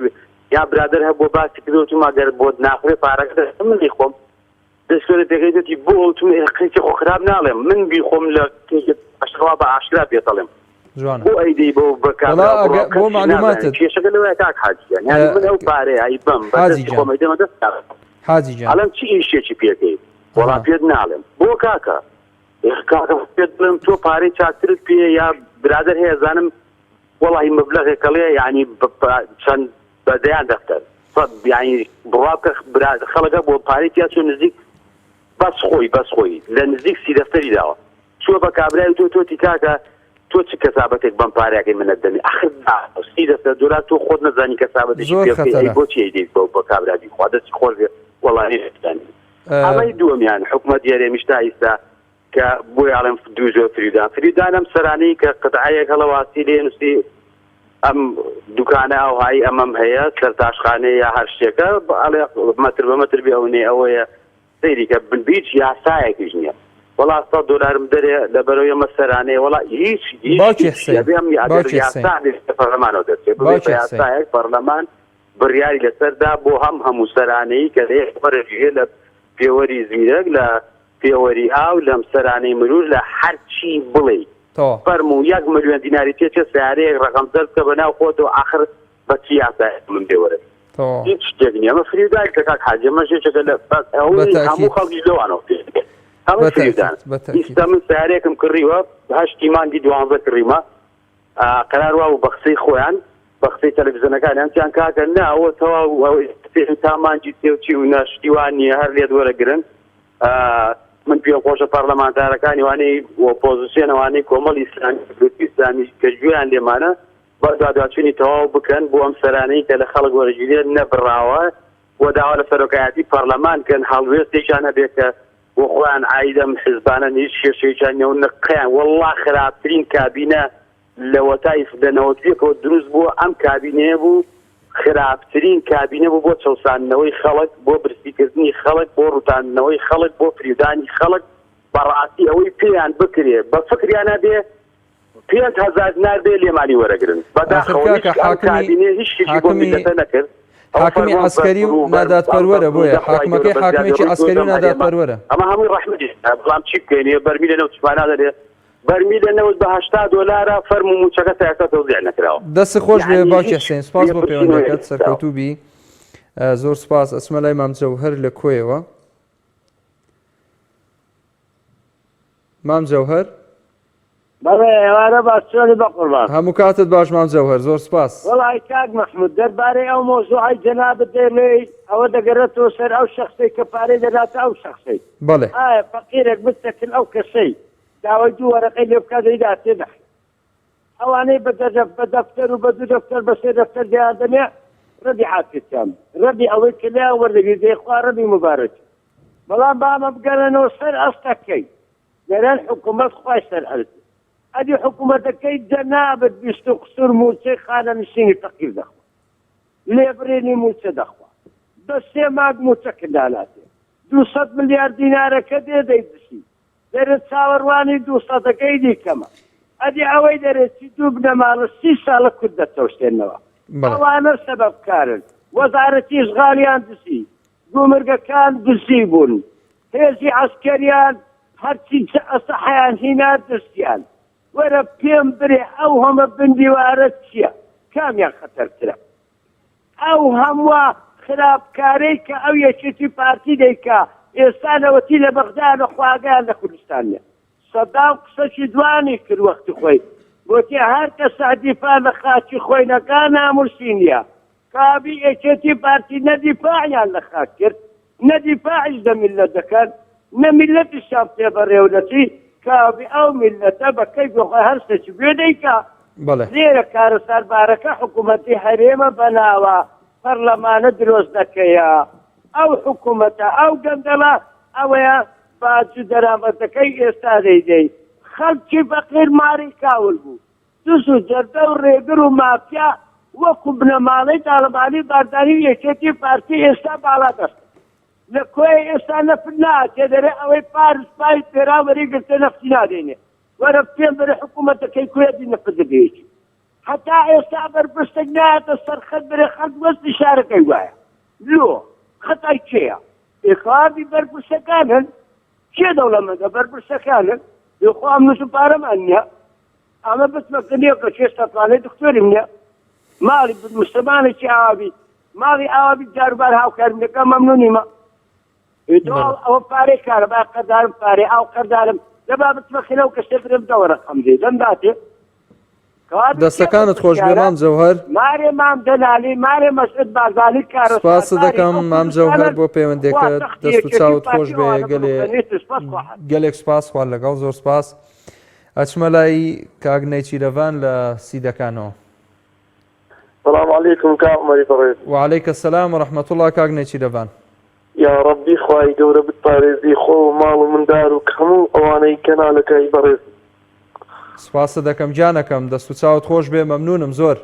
یا برادر هەبوو باسی کردوتم ئەگەر بۆت ناخورێ پارەکە من خۆم دەستکەوتە پێگەی گوتی بۆ وتم ئێ قسەی خۆ خراپ ناڵێم من بیخۆم لە ئەشڕا بە ئاشکرا پێتەڵێم جوانە بۆ ئەیدەی بۆ بە وەڵا کابرا ئەگە بڕوا بۆ کەسیش نازانێت معلوماتت کێشەکە لەوەیە کاک حاجی گیان یانی من ئەو پارەیە ئەی بەم بە حاجی دەستی گیان خۆم ئەیدەمە دەست کابرا حاجی گیان ئەڵێم چ ئیشێکی پێکەی وەڵا ئەها پێت ناڵێم بۆ کاکە ئێخ کاکە پێت بڵێم تۆ پارەی چاکترت پێیە یا برادەر هەیە زانم وەڵاهی مەبلەغێک ئەڵێ یانی چەند بە دەیان دەفتەر سەد یانی بڕوا بکە برا خەڵک هەبووە پارەی تیا چووە نزیک بەس خۆی بەس خۆی لە نزیک سی دەفتەری داوە چووە بە کابرای تۆ تۆتی کاکە تۆ چ کەسابەتێک بەم پارەکەی منەت دەمی ئەخر سی دەفتەر دۆلار تۆ خۆت نەزانی کەسابەتێکی زۆر پێ بکەی ئەی خەتەرە بۆچی ئەیدەیت بەو بە کابرا بیخوا دەستی خۆش بێ وەڵاهی نەزانی ئەمەی دووەمیان حکومەت هەرێمیش تا ئیستا کە بۆی ئەڵێم دوو جۆر فریودان فریودان ئەم سەرانەی کە قطعەیەک هەڵەواسی لێ نووسی ئەم دوکانە ئەوهایی ئەمەم هەیە سەرتاشخانەیە یا هەر شتێکە ئەڵێ مەتر بە مەتر بێ ئەو نێ ئەوەیە سەیری کە بن هیچ یاسایەکیش نییە وەڵا 100 دلارم دەرێ لەبەرەوەی ئەمە سەرانەیە وەڵا هیچ هیچ باوکی هیچ حسین ئەبێ ئەم ئەگەر باوکی حسین یاسا بێ لە پەرلەمانەوە دەرچێ ببێ باوکی بە حسین یاسایەک پەرلەمان بڕیاری لەسەردا بۆ هەم هەموو سەرانەی کە لە یەک وەرەگرێ لە پێوەری زیرەک لە پێوەری ئاو لەم سەرانەی مرور لە هەرچی بڵێی تەواو. فەرموو یەک ملیۆن دیناری تێچێ سەیارەیەک ڕەقەم زەرد بکە بە ناو خۆتەوە ئاخر بە چ یاسایەک من بێ وەرە تەواو. هیچ شتێک نییە ئەمە فریودانێکە کاک حاجی ئەمەش یەکێکە لە بەس بە ئەوەی هەموو تەئکید. خەڵکیش لەوانەوە فێر بێ هەموو بە فریودان تەئکید. بە تەئکید. ئیستا من سەیارەیەکم کڕیوە هەشتی مانگی دوانزە کڕیمە قەرار وابوو بە قسەی خۆیان بە قسەی تەلەفزیۆنەکانیان تیان کاکە نا ئەوە تەواو ئەوەی تا مانگی سێ و چی و نا شتی وا نییە هەر لێت وەرەگرن من پێم خۆشە پەرلەمانتارەکانی وانەی ئۆپۆزیسیۆن ئەوانەی کۆمەڵی ئیسلامی گروپی ئیسلامی کە گوێیان لێمانە بەدواداچوونی تەواو بکەن بۆ ئەم سەرانەی کە لە خەڵک وەرگیرێت نەبراوە. و داوا لە سەرۆکایەتی پەرلەمان کەن هەڵوێستێکیان هەبێت کە بۆ خۆیان عایدە ئەم حزبانەن هیچ کێشەیەکیان نیە و نقەیان وەڵڵا خراپترین کابینە لەوەتای لە نەوەتویەکەوە دروست بووە ئەم کابینەیە بوو خراپترین کابینە بوو بۆ چەوساندنەوەی خەڵک بۆ برسیکردنی خەڵک بۆ ڕوتاندنەوەی خەڵک بۆ فریودانی خەڵک بەڕاستی ئەوەی پێیان بکرێ بە فکریانە بێ 5000 دینار بێ لێمانی وەرەگرن ئاخر بەداخەوە هیچ کاکە ئەم حاکمی کابینەیە هیچ شتێکی بۆ حاکمی میللەتە نەکرد ئەوە حاکمی فەرمان بە عەسکەری و بڕوبەر ئەم نادادپەروەرە بۆیە بەفرودە خوای گەورە حاکمەکەی بە زیادی حاکمێکی ڕووی عەسکەری و تۆ دەم هەرێمە نادادپەروەرە. ئەمە هەمووی ڕەحمەتی بەڵام چی بکەین ئێ بەرمیلە نەوتیشمان نادەنێ بەرمیلە نەوت بە 80 دۆلارە فەرموو مووچەکە تا ئێستا تەوزیع نەکراوە دەستت خۆش بێ یعنی باوکی هیچ حسێن سپاس بۆ لێپرسینەوەیەک پەیوەندەکەت نەکراوە. سەرکەوتوو بی زۆر سپاس ئەچمە لای مام جەوهەر لە کۆیەوە مام جەوهەر بەڵێ ئێوارە باش چۆنی بەقوربان. هەموو کاتت باش مام جەوهەر زۆر سپاس. وەڵای کاک مەحمود دەربارەی ئەو مەوزوعەی جەنابت دەیڵێی ئەوە دەگەرێتەوە سەر ئەو شەخسەی کە پارەی دەداتە ئەو شەخسەی. بەڵێ. ئایا فەقیرێک بچتە کن ئەو کەسەی داوای دوو وەرەقەی لێ بکات دەیداتێ؟ نەخێر. ئەوانەی بە دەدەف بە دەفتەر و بە دوو دەفتەر بە سێ دەفتەر دەیاندەنێ ڕەبی عافیەتیان بێ ڕەبی ئەوەی کە لێیان وەردەگری دەیخوا ڕەبی موبارەکی. بەڵام با ئەمە بگەڕێنەوە سەر ئەستەکەی. دەرێن حکومەت خوای سەر ئەرز ئەدی حکومەتەکەی جەنابت 20 و قسور موچەی خانەنشینی فەقیر دەخوا لێبڕینی موچە دەخوا بە سێ مانگ موچە کرداناتێ 200 ملیار دینارەکە دێ دەیدزی دەرێ چاوەڕوانی دوو سەدەکەی دیکەمە ئەدی ئەوەی دەرێ چی دوو بنەماڵە سی ساڵە کورد دەچەوسێنەوە ئەوانە سەبەبکارن وەزارەتی ئیشغالیان دزی گومرگەکان دزی بوون هێزی عەسکەریان هەرچی چ ئەسەحەیان هینا دزیان وەرە پێم برێ ئەو هەمە بندیوارە چیە کامیان خەتەرترە ئەو هەموە خراپکارەی کە ئەو یەکێتی پارتی دەیکا ئێستا لەوەتی لە بەغدا لە خواگەیان لە کوردستان نیە سەدام قسەکی جوانی کرد وەختی خۆی گۆتی هەر کەسە دیفاع لە خاکی خۆی نەکا ناموسی نیە کابی یەکێتی پارتی نە دیفاعیان لە خاک کرد نە دیفاعیش لە میللەت دەکەن نە میللەتیشیان پێ بەڕێوە دەچی کابی ئەو میللەتە بە کەیفی خۆی هەر شتێکی بوێ دەیکا بەڵێ. لێرە کارەساتبارەکە حکوومەتی هەرێمە بەناوە پەرلەمانە درۆزنەکەیە ئەو حکوومەتە ئەو گەندەڵە ئەوەیە باج و دەرامەتەکەی ئێستا دەیدەی خەڵکی فەقیر ماری کاول بوو دز و جەردە و ڕێگر و مافیا وەکو بنەماڵەی تاڵەبانی و بارزانی و یەکێتی و پارتی ئێستا باڵادەستن لە کۆیە ئێستا نەفت ناچێ دەرێ ئەوەی پار سوپای پێرا وەری گرتە نەفتی نادەینێ وەرە پێم بەرە حکوومەتەکەی کوێ دی نەفت دەبێتی هەتا ئێستا بەرپرسێک نایەتە سەر خەت برێ خەڵک وەزعی شارەکەی وایە لۆ خەتای کێیە ئێخوابی بەرپرسەکانن کێ دەوڵەمەندە بەرپرسەکانن یخوا ئەم نووس و پارەمان نییە ئەمە بچمە کنێکە کێ سەتوانەی دکتۆریم نییە ماڵی مسلمانێکی ئاوابی ماڵی ئاوابی جاروبار هاوکاریم دەکە مەمنونیمە ئەوە پارەی کارەبا قەردارم پارەی ئاو قەردارم دەبا بچمە خنە و کەسێ برم دەوە ڕقم دێ دەم داتێ دەستەکانت خۆش بێ مام جەوهەر. مارێ مام جەلالی مارێ مەسعود بارزانی کارە سپاست دەکەم مام جەوهەر بۆ پەیوەندەکەت دەست و چاوت خۆش بێ گەلێ گەلێک سپاس خوا لەگەڵ زۆر سپاس ئەچمە لای کاک نەیچیرەڤان لە سیدەکانەوە. سلام علیکم کاک عومەری بەڕێز. وعلیک السلام و رحمە اللە کاک نێچیرەڤان. یاڕەبی خوای گەورە بتپارێزی خۆ و ماڵ و مندار و هەموو ئەوانەی کەنالەکەی بەڕێز. سوپاست دەکەم گیانەکەم دەست و چاوت خۆش بێ مەمنونم زۆر.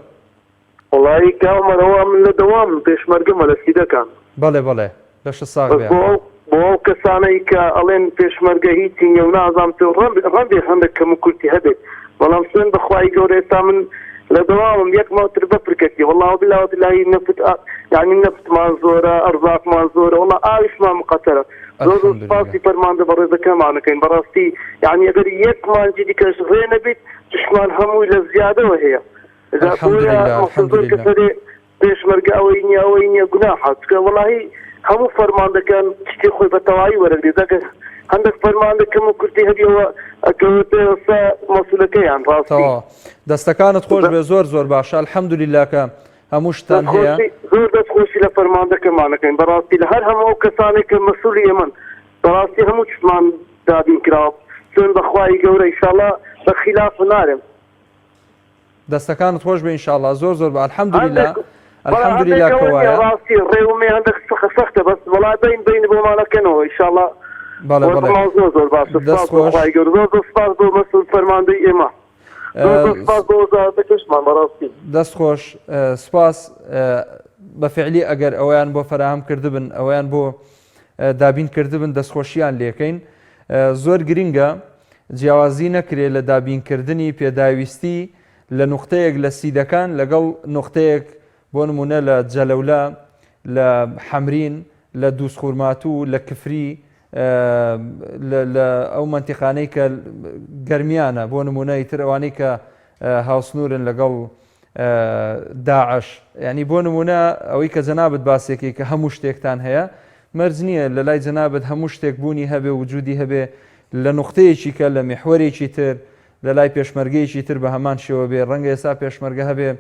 وەڵایی کا عومەر ئەوە من لە دەوامم پێشمەرگەمە لە سیدەکان. بەڵێ بەڵێ لەشت ساغ بەس بێ بۆ یاخوا. ئەو بۆ ئەو کەسانەی کە ئەڵێن پێشمەرگە هیچی نیە و نازانم چۆن ڕەنبێ ڕەنبێ هەندێک کەم و کورتی هەبێت بەڵام سوێند بە خوای گەورە ئێستا من لە دەوامم یەک مەتر بەفر کەتی وەڵا وبلا وبلاهی نەفت یانی نەفتمان زۆرە ئەرزاقمان زۆرە وەڵا ئاویشمان مقەتەرە زۆر زۆر الحمدللە. سوپاسی فەرماندە بەڕێزەکەمان ئەکەین بەڕاستی یانی ئەگەر یەک مانگی دیکەش ڕێ نەبیت تشمان هەمووی لە زیادەوە هەیە جا بۆیە الحمدللە مەسە زۆر الحمدللە. کەس هەرێ پێشمەرگە ئەوەی نیە ئەوەی نیە گوناحە چونکە وەڵاهی هەموو فەرماندەکان شتی خۆی بە تەواوی وەرەگرێت ئەگەر هەندێک فەرماندە کەم و کورتی هەبی ئەوە ئەکەوێتە سە مەسولەکەیان ڕاستی. تەواو دەستەکانت خۆش بێ زۆر زۆر باشە الحمدللە کە هەموو شتان هەیە. زۆر دەست خۆشی لە فەرماندەکەمان ئەکەین بەڕاستی لە هەر هەموو ئەو کەسانەی کە مەسولی ئێمەن بەڕاستی هەموو شتمان دابین کراوە سوێن بە خوای گەورە ئیشاڵا بە خیلاف نارێم. دەستەکانت خۆش بێ ان شاءاللە زۆر زۆر بە الحمدللە. بەڵام الحمدللە هەندێک کە ئەوە نییە وایە. ڕاستی ڕێ و مێ هەندێک سەخت سەختە بەس وەڵا بین بین بۆمانەکەنەوە ئیشاڵا بەڵێ بەڵێ وەڵا زۆر زۆر باشە دەست سپاس بۆ خۆش. خوای گەورە زۆر زۆر سپاس بۆ مەسعود فەرماندەی ئێمە زۆر زۆر سپاس بۆ وەزارەتەکەشمان بەڕاستی. دەست خۆش سپاس بە فعلی ئەگەر ئەوەیان بۆ فەراهەم کردبن ئەوەیان بۆ دابین کردبن دەستخۆشیان لێکەین زۆر گرنگە جیاوازی نەکرێ لە دابینکردنی پێداویستی لە نوقتەیەک لە سیدەکان لەگەڵ نوقتەیەک بۆ نمونە لە جەلەولا لە حەمرین لە دووزخورماتوو لە کفری لە ئەو مەنتیقانەی کە گەرمیانە بۆ نمونە ئیتر ئەوانەی کە هاوسنوورن لەگەڵ داعش ینی بۆ نمونە ئەوەی کە جەنابت باسێکی کە هەموو شتێکتان هەیە مەرج نییە لە لای جەنابت هەموو شتێک بوونی هەبێ وجودی هەبێ لە نقطەیەکی کە لە میحوەرێکی تر لە لای پێشمەرگەیەکی تر بە هەمان شێوە بێ، ڕەنگە ئێستا پێشمەرگە هەبێ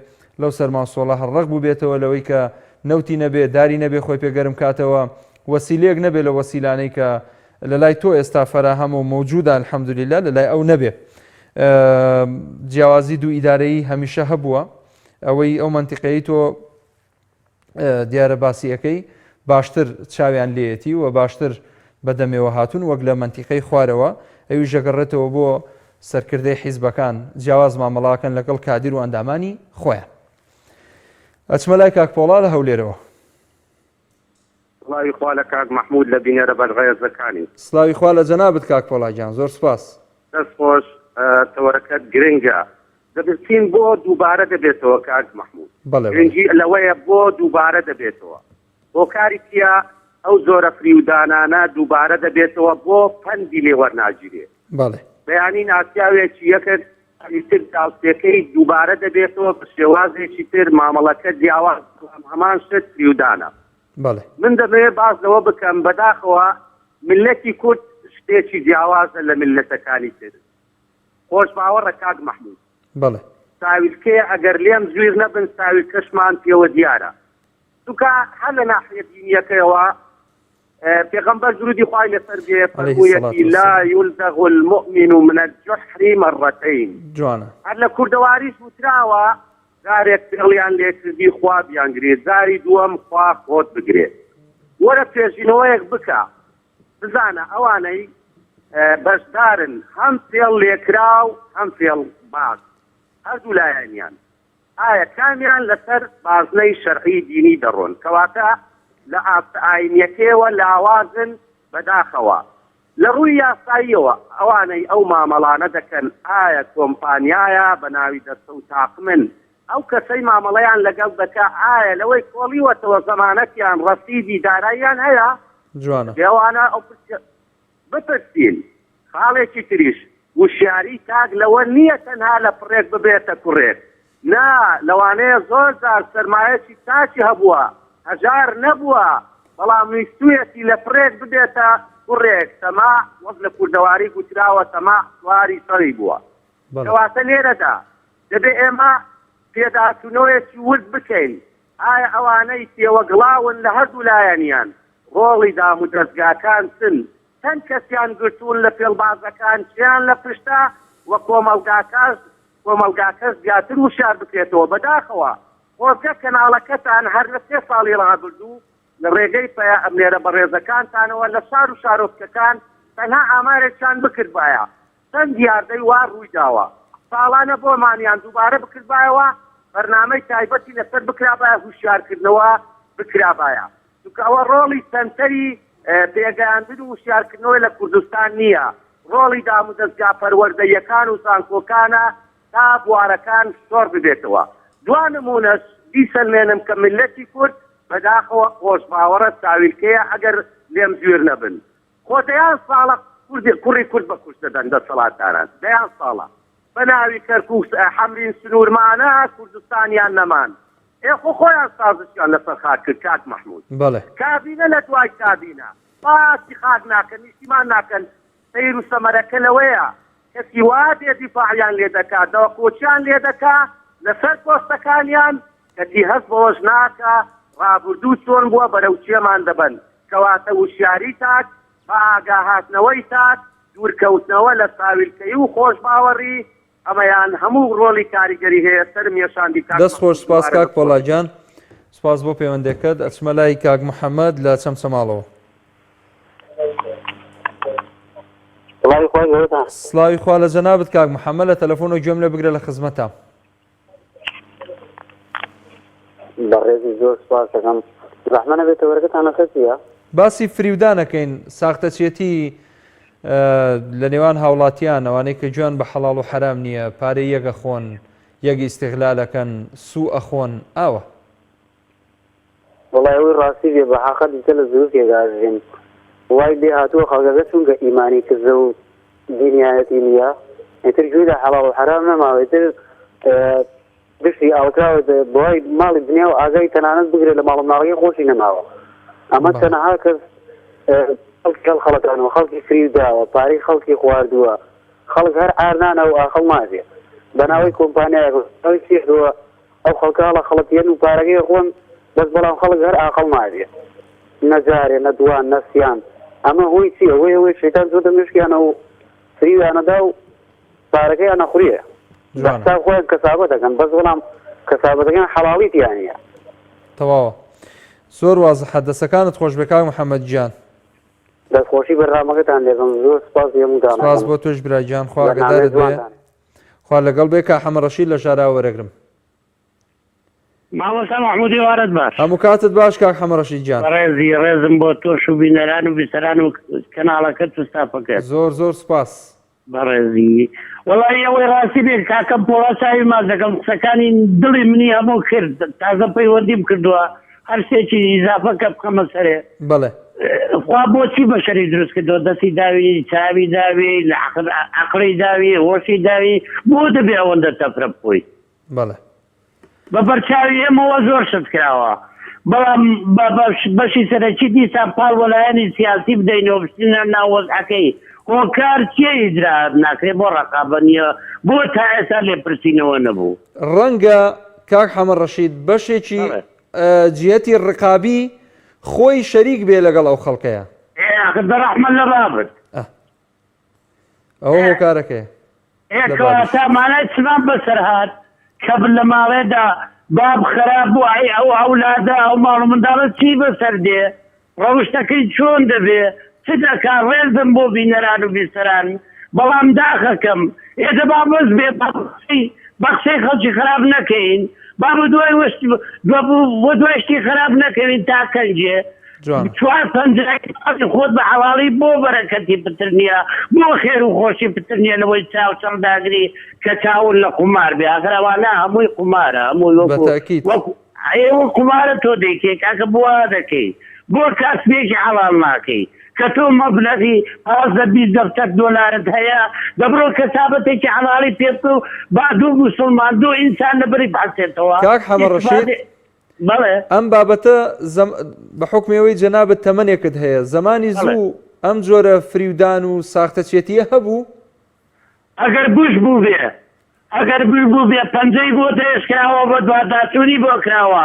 لەو سەرما و سۆڵە هەر ڕەق بووبێتەوە لەوەی کە نەوتی نەبێ، داری نەبێ خۆی پێ گەرم کاتەوە، وەسیلەیەک نەبێ لەو وەسیلانەی کە لە لای تۆ ئێستا فەراهەمە و مەوجودە الحمدللە لە لای ئەو نەبێ. جیاوازی دوو ئیدارەیی هەمیشە هەبووە، ئەوەی ئەو مەنتیقەیەی تۆ دیارە باسی ئەکەی باشتر چاویان لێیەتی و باشتر بەدەمێوە هاتوون وەک لە مەنتیقەی خوارەوە ئەویش دەگەڕێتەوە بۆ سەرکردەی حیزبەکان جیاواز مامەڵاکەن لەگەڵ کادیر و ئەندامانی خۆیان. ئەچمە لای کاک پۆڵا لە هەولێرەوە. سڵاوی خوا لە کاک مەحمود لە بینەرە بەڕێزەکانی. سڵاوی خوا لە جەنابت کاک پۆڵا گیان زۆر سوپاس. دەست خۆش تەوەرەکەت گرنگە دەپرسین بۆ دووبارە دەبێتەوە کاک مەحمود بەڵێ بەڵێ. گرنگی لەوەیە بۆ دووبارە دەبێتەوە هۆکاری چیە ئەو جۆرە فریودانانە دووبارە دەبێتەوە بۆ پەندی لێ وەرناگیرێ بەڵێ. بەیانی ناسیاوێکی یەکت ئیتر داوسێکەی دووبارە دەبێتەوە بە شێوازێکی تر مامەڵەکە جیاواز بەڵام هەمان شت فریودانە بەڵێ. من دەمەوێت باس لەوە بکەم بەداخەوە میللەتی کورد شتێکی جیاوازە لە میللەتەکانی تر خۆش باوەڕە کاک مەحمود. بەڵێ. ساویلکەیە ئەگەر لێم زویر نەبن ساویلکەشمان پێوە دیارە چونکە هەر لە ناحیە دینیەکەیەوە پێغەمبەر درودی خوای لەسەر بێ علیه فەرموویەتی الصلاة لا والسلام. یلدغ المؤمن من الجحر مرتین جوانە. هەر لە کوردەواریش وتراوە جارێک فێڵیان لێکردی خوا بیانگرێ جاری دووەم خوا خۆت بگرێ وەرە توێژینەوەیەک بکە بزانە ئەوانەی بەشدارن هەم فێڵ لێکراو هەم فێڵ باز هەردوو لایەنیان ئایا کامیان لەسەر بازنەی شەرعی دینی دەڕۆن کەواتە لە ئاستە ئاینیەکەیەوە لاوازن بەداخەوە لە ڕووی یاساییەوە ئەوانەی ئەو مامەڵانە دەکەن ئایا کۆمپانیایە بە ناوی دەستە و تاقمن ئەو کەسەی مامەڵەیان لەگەڵ دەکا ئایا لەوەی کۆڵیوەتەوە زەمانەتیان ڕەسیدی داراییان هەیە؟ جوانە. دەبێ ئەوانە ئەو پرسیارە بپرسین. خاڵێکی تریش وشیاری تاک لەوە نییە تەنها لە پڕێک ببێتە کوڕێک، نا، لەوانەیە زۆر جار سەرمایەکی تاکی هەبووە، هەژار نەبووە، بەڵام ویستوویەتی لە پڕێک ببێتە کوڕێک، تەماع وەک لە کوردەواری گوتراوە تەماع سواری سەری بووە. کەواتە لێرەدا دەبێ ئێمە پێداچوونەوەیەکی ورد بکەین، ئایا ئەوانەی تێوەگڵاون لە هەردوو لایەنیان، ڕۆڵی دامودەزگاکان چن، چەند کەسیان گرتوون لە فێڵبازەکان کێیان لە پشتە و کۆمەڵگاکاش کۆمەڵگاکەش زیاتر وشیار بکرێتەوە بەداخەوە خۆزگە کەناڵەکەتان هەر لە سێ ساڵی ڕابردوو لە ڕێگەی پەیامنێرە بەڕێزەکانتانەوە لە شار و شارۆچکەکان تەنها ئامارێکیان بکردبایە چەند دیاردەی وا ڕوویداوە ساڵانە بۆمانیان دووبارە بکردبایەوە بەرنامەی تایبەتی لەسەر بکرابایە هوشیارکردنەوە بکرابایە چونکە ئەوە ڕۆڵی سەنتەری پێگەیاندن و وشیارکردنەوەی لە کوردستان نییە، ڕۆڵی دامودەزگا پەروەردەییەکان و زانکۆکانە تا بوارەکان شۆڕ ببێتەوە. دوا نموونەش بیسەلمێنم کە میللەتی کورد بەداخەوە خۆشباوەڕە ساویلکەیە ئەگەر لێم زویر نەبن. خۆ دەیان ساڵە کوڕی کورد بە کوشت دەدەن دەسەڵاتداران دەیان ساڵە. بە ناوی کەرکوک حەمرین سنورمانە کوردستانیان نەمان ئێ خۆ خۆیان سازشیان لەسەر خاک کرد کاک مەحمود بەڵێ. کابینە لە دوای کابینە باسی خاک ناکەن نیشتیمان ناکەن سەیر و سەمەرەکە لەوەیە کەسی وا دێ دیفاعیان لێ دەکا دەوەکۆچیان لێ دەکا لەسەر پۆستەکانیان کەچی هەست بەوەش ناکا ڕابوردوو چۆن بووە بەرەو کوێمان دەبەن کەواتە وشیاری تاک بە ئاگاهاتنەوەی تاک، دوورکەوتنەوە لە ساویلکەیی و خۆشباوەڕی، ئەمەیان هەموو ڕۆڵی کاریگەری هەیە، سەرم یەشاندی کاک دەست خۆش مەحمود سوپاس دووبارە کاک دەست پۆڵا خۆش. گیان. سپاس بۆ پەیوەندەکەت ئەچمە لای کاک محەممەد لە چەمچەماڵەوە. سڵاوی خوای گەورەتان. سڵاوی خوا لە جەنابت کاک محەممەد لە تەلەفۆن و گوێم لێ بگرە لە خزمەتام. بەڕێزی زۆر سپاس دەکەم. زەحمە نەبێت تەوەرەکەتان لەسەر چییە؟ باسی فریودان ئەکەین ساختەچێتی لە نێوان هاوڵاتیان ئەوانەی کە گوێیان بە حەڵاڵ و حەرام نییە پارەی یەک ئەخۆن یەک ئیستغلال ئەکەن سوو ئەخۆن ئاوا. وەڵای ئەوەی ڕاستی بێ بە حەقە دیتە لە زروفێک ئاژین وای لێ هاتووە خەڵکەکە چونکە ئیمانی کزە و دینیایەتی نییە ئیتر گوێی لە حەڵاڵ و حەرام نەماوە ئیتر دشتی ئاوکراوە بۆی ماڵی دنیا و ئاگای تەنانەت بگرێت لە ماڵ و مناڵەکەی خۆشی نەماوە ئەمە چەنەها کەس خەڵکی هەڵخەڵەتانەوە خەڵکی فریو داوە پارەی خەڵکی خواردووە خەڵک هەر عار نانە و ئاخڵ نابێ بەناوەی کۆمپانیایەک ناوی سیحرەوە ئەو خەڵکە هەڵەخەڵەتیەن و پارەکەی ئەخۆن بەس بەڵام خەڵک هەر ئاقڵ نابێ نە جارێ نە دوان نە سیان ئەمە هۆی چیە هۆی ئەوەی شەیتان چۆتە مێشکیانە و فریویانەدا و پارەکەیان ئەخورێ بە حساب خۆیان کەسابەت ئەکەن بەس بەڵام کەسابەتەکەیان حەڵاڵی تیا نیە. تەواوە زۆر وازحە دەسەکانت خۆشبێ کاک محمد گیان. دەستخۆشی بەرنامەکەتان لێکەم زۆر سوپاسی هەمووتان سپاس ئەکەم بۆ تۆش برا گیان خوا بەرنامەی ئاگادارت بێ. جوانتان. خوا لەگەڵ بێ کا حەمە ڕەشید لە ژاراوە وەرەگرم. مامۆستا مەحمود ئێوارەت باش. هەموو کاتت باش کاک حەمە ڕەشید گیان. بەڕێزی ڕێزم بۆ تۆش و بینەران و بیسەران و کەناڵەکەت و ستافەکەت. زۆر زۆر سوپاس. بەڕێزی وەڵایی ئەوەی ڕاستی بێت کاکەم پۆڵا چاوی ماچ دەکەم قسەکانی دڵی منی هەموو کرد تازە پەیوەندیم کردووە هەر شتێکی ئیزافە کە بخەمە سەرێ. بەڵێ. خوا بۆچی بەشەری دروست کردووە دەستی داوی چاوی داوی عەقڵی داوی هۆشی داوی بۆ دەبێ ئەوەندە تەفرە بخۆی؟ بەڵێ. بە بەرچاوی ئێمەوە زۆر شت کراوە بەڵام بە بەشی سەرەکی دیسان پاڵ بە لایەنی سیاسی بدەینەوە بچینە ناو وەزعەکەی هۆکار چیە ئیجرائات ناکرێ بۆ ڕەقابە نیە بۆ تا ئێستا لێپرسینەوە نەبوو؟ ڕەنگە کاک حەمە ڕەشید بەشێکی جیهەتی ڕقابی خۆی شەریک بێ لەگەڵ ئەو خەڵکەیا. ئێ ئاخر دە ڕەحمەت لە بابت. ئەوە هۆکارەکەیە. ئێ کەواتە مانای چمان بەسەر هات کە لە ماڵێدا باب خراپ بوو ئەی ئەو ئەولادە ئەو ماڵ و منداڵە چی بەسەر دێ ڕەوشتەکەی چۆن دەبێ چ دەکا ڕێزم بۆ بینەران و بیسەران بەڵام داخەکەم ئێ دەبا بەس بێ با قسەی بە قسەی خەڵکی خراپ نەکەین با بە دوای وەشت بۆ دوای شتی خراپ نەکەوین تا کەنجێ جوانە. چوار پەنجەرەی ماڵی خۆت بە حەڵاڵی بۆ بەرەکەتی پتر نییە بۆ خێر و خۆشی پتر نییە لەوەی چاو چڕ داگری کە چاون لە قومار بێ ئاخر ئەوانە هەمووی قومارە هەمووی بە وەکو تەئکید. وەکو ئێوە قومارە تۆ دەیکەی کاکە بۆ وا دەکەی بۆ کاسبێکی حەڵاڵ ناکەی کە تۆ مەبلەغی 15 20 دەفتەر دۆلارت هەیە دەبڕۆ کەسابەتێکی حەڵاڵی پێ بکە و با دوو موسڵمان دوو ئینسان لەبەری بحەسێتەوە کاک حەمە ڕەشید ئیستفادەی بەڵێ. ئەم بابەتە زەم بە حوکمی ئەوەی جەنابت تەمەنێکت هەیە زەمانی بەڵێ. زوو ئەم جۆرە فریودان و ساختەچێتییە هەبوو؟ ئەگەر بوش بووبێ ئەگەر بوش بووبێ پەنجەی بۆ درێژ کراوە بەدواداچوونی بۆ کراوە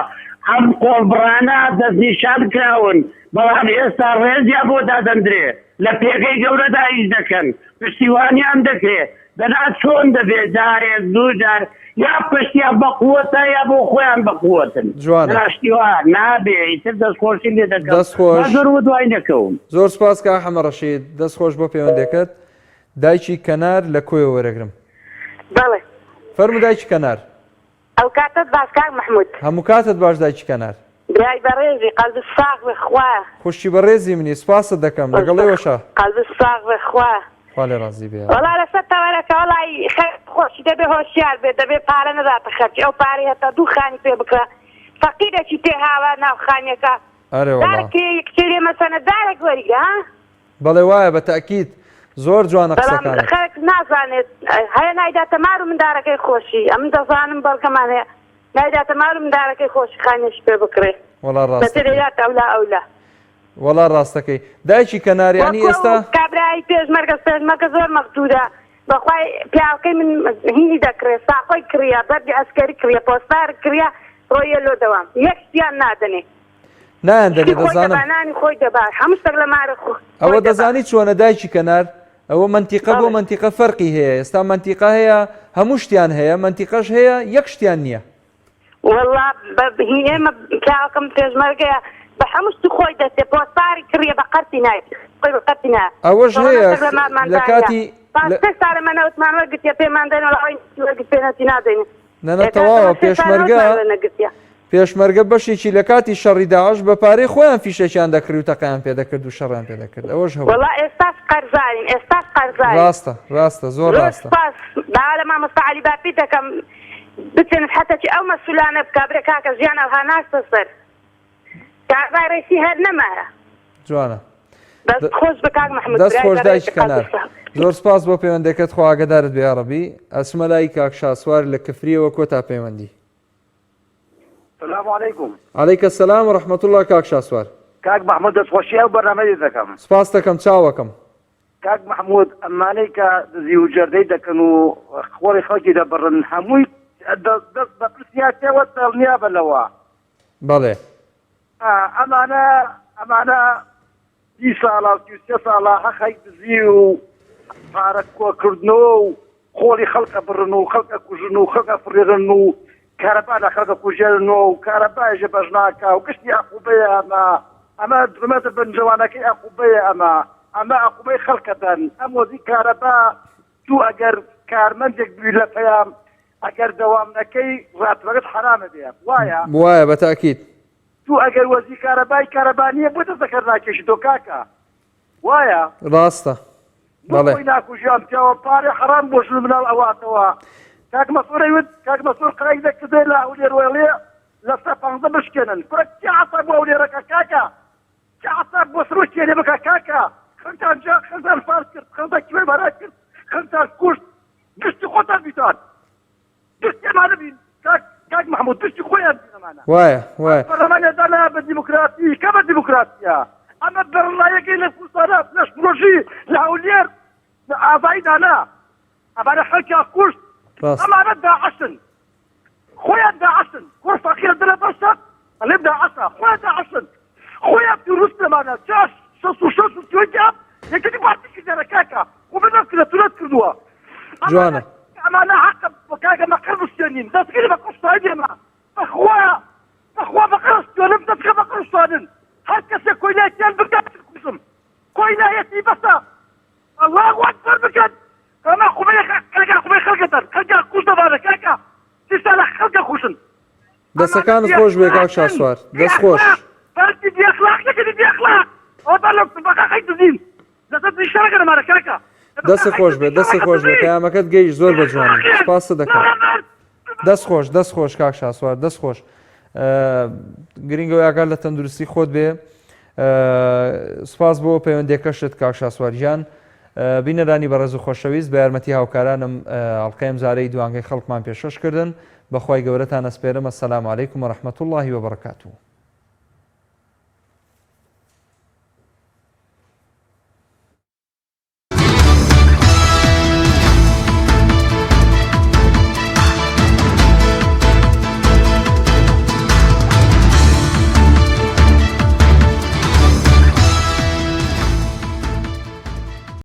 ئەم قۆڵبڕانە دەستنیشان کراون بەڵام ئێستا ڕێزیان بۆ دادەندرێ لە پێگەی گەورەدا ئیش دەکەن پشتیوانیان دەکرێ دەنا چۆن دەبێ جارێک دوو جار یا پشتیان بە قوەتە یا بۆ خۆیان بە قوەتن جوانە. دەنا شتی وا نابێ ئیتر دەستخۆشی لێ دەکەم دەست خۆش. با زۆر وەدوای نەکەوم. زۆر سوپاس کاک حەمە ڕەشید دەست خۆش بۆ پەیوەندەکەت دایکی کەنار لە کۆیە وەرەگرم. بەڵێ. فەرموو دایکی کەنار. ئەوکاتەت باش کاک مەحمود. هەموو کاتت باش دایکی کەنار. برای بەڕێزی قەلبت ساغ بێ خوایە. خوشکی بەڕێزی منی سوپاست دەکەم لەگەڵ ئێوەشا. قەلبت ساغ بێ خوایە. خوا لێ ڕازی بێ. وەڵا لەسەر تەوەرەکە وەڵای خەرج خۆشی دەبێ هۆشیار بێت دەبێ پارە نەداتە خەرجی ئەو پارەی هەتا دوو خانی پێ بکڕە فەقیرەکی تێ هاوە ناو خانیەکە ئەرێ وەڵا. دارک کرێ کچێ لێ مەسەنە دارک وەریگرە ها. بەڵێ وایە بە تەئکید زۆر جوانە بەڵام قسەکانت. خەلک نازانێت هەیە نایداتە مار و مندارەکەی خۆشی ئەمن دەزانم بەڵگەمان هەیە نایداتە مار و مندارەکەی خۆشی خانیەکی پێ بکڕێ وەڵا بەتر ڕاستەکەی. دەیداتە ئەولا ئەولا. وەڵا ڕاستەکەی دایکی کەنار یانی وەکو ئێستا. ئەو کابرای پێشمەرگە پێشمەرگە زۆر مەغدورە بەخوای پیاوەکەی من هینی دەکڕێ ساقۆی کڕیە بەردی عەسکەری کڕیە پۆستارک کڕیە ڕۆیە لۆ دەوام یەک شتیان نادەنێ. نایان دەنێ شتی خۆی دەزانم. دەبا نانی خۆی دەبا هەموو شتێک لە مارە خۆی ئەوە دەبا. دەزانی چۆنە دایکی کەنار ئەوە مەنتیقە بۆ بەڵێ. مەنتیقە فەرقی هەیە ئێستا مەنتیقە هەیە هەموو شتیان هەیە مەنتیقەش هەیە یەک شتیان نییە. وەڵا بە هی ئێمە پیاوەکەم پێشمەرگەیە بە هەموو شتی خۆی دەچێ پۆستاری کڕیە بە قەرتی نای خۆی بە قەرتی نایە ئەوەش هەیە لە کاتی سێ ساڵە مە نەوتمان وەرگرتیە پێمان دەن وەڵا ئەوەی وەرگرت پێ نەوتی نادەین نەنە تەواوە پێشمەرگە پێشمەرگە بەشێکی لە کاتی شەڕی داعش بە پارەی خۆیان فیشەکیان دەکڕی و تەقەیان پێ دەکرد و شەڕیان پێ دەکرد ئەوەش هەبوو. وەڵا ئێستاش قەرزارین ئێستاش قەرزارین. ڕاستە ڕاستە زۆر زۆر ڕاستە. سوپاس داوا لە مامۆستا عەلی باپیر دەکەم بچێ نسحەتەکی ئەو مەسولانە بکا برێ کاکە ژیان ئەوها ناچتە سەر کارەبای ڕێسی هەر نەمایە. جوانە. دەست خۆش بێ کاک محمود دەست برای خۆش بەڕێزی دایکی کەنار. قەدر ساغ. زۆر سپاس بۆ پەیوەندەکەت خوا ئاگەدارت بێ یاڕەبی. ئەچمە لای کاک شاسوار لە کفریەوە کۆتا پەیوەندی. سلام علیکم. علیک السلام و رحمە اللە کاک شاسوار. کاک محمود دەست خۆشی ئەو بەرنامەی لێ دەکەم. سپاست دەکەم چاوەکەم. کاک محمود ئەمانەی کە دزی و جەردەی دەکەن و خۆڵی خەڵکی دەبڕن هەمووی دەست بە پرسیار تێوە دڵنیابە لەوە. بەڵێ. ئەمانە ئەمانە سی ساڵە و 33 ساڵە هەقەی دزی و پارە کۆکردنەوە و خۆڵی خەڵک ئەبڕن و خەڵک ئەکوژن و خەڵک ئەفڕێنن و کارەبا لە خەڵک ئەکوژێنن و کارەبایش بەش ناکا و گشتی ئەقوبەیە ئەمە ئەمە درومەتە بنجەوانەکەی ئەقوبەیە ئەمە ئەمە ئەقوبەی خەڵکەدەن ئەم وەزی کارەبا تو ئەگەر کارمەندێک بوی لە پەیام ئەگەر دەوام نەکەی ڕاتبەکەت حەرامە بێ وایە؟ وایە بە تاکید. تو ئەگەر وەزی کارەبای کارەبا نیە بۆ دەست لەکار ناکێشی تۆ کاکە وایە؟ ڕاستە بۆ بەڵێ. خۆی ناکوژی ئەم پیاوە پارەی حەرام بۆ ژن و مناڵ ئەواتەوە کاک مەسرور ئەیوت کاک مەسرور قەرەی دەکردێ لە هەولێر وەڵێ لە سە پانزە بشکێنن کورە کێ عەساب بۆ هەولێرەکە کاکە کێ عەساب بۆ سروشتی هەرێ بکە کاکە خەڵکتان جا خەڵکتان فارس کرد خەڵکتان کیمیاباران کرد خەڵکتان کوشت گشتی خۆتان بیتان گشتی ئەمانە بین کاک کاک محمود گشتی خۆیان بین ئەمانە وایە وایە پەرلەمانیان دانا بە دیموکراسی کە بە دیموکراسیە ئەمە بەرەڵایەکەی لە کوردستانە لەش فرۆشی لە هەولێر لە ئازایی دانا ئەمانە خەڵکیان کوشت ڕاست ئەمانە داعشن خۆیان داعشن کوڕ فەقیرە دەرە بەر شەق ئەڵێم داعشە خۆیان داعشن خۆیان تیرۆریستن ئەمانە چاش 66 و 31 ئاب یەکێتی پارتی کردیانە کاکە خۆ بە نەکردە تورەت کردووە جوانە ئەمانە حەقە کاکە مەقەر بشتێنین دەستگیری بە قوشتایی ئێمە بەخوا بەخوا بە قەرشتێنم دەستگە بە قەرشتانن هەر کەسێک کۆیلایەتیان بکات کوژم کۆیلایەتی بەسە اللە اکبر بکەن ئەمە قوبەی خەلکە قوبەی خەلکەتان خەلکە کوش دەبانە کاکە سیستا لە خەلکە کوشن دەسەکانت خۆش بێ کاک شاسوار دەست خۆش پارتی بی ئەخلاق یەکێتی بی ئەخلاق ئەوە لە بەقاقەی دزین لەسەر دزی شەڕەکە نەمانە کاکە دەست خۆش بێ دەست خۆش بێ پەیامەکەت گەیشت زۆر بە جوانی سپاست دەکەم دەست خۆش دەست خۆش کاک شاسوار دەست خۆش گرنگە ئاگات لە تەندروستی خۆت بێ سپاس بۆ پەیوەندەکەشت کاک شاسوار گیان بینەرانی بەڕێز و خۆشەویست بە یارمەتی هاوکارانم ئەڵقەی ئەمجارەی دوانگەی خەڵکمان پێشکەش کردن بەخوای گەورەتان ئەسپێرم السلام علیکم و رحمة اللە و برکاته.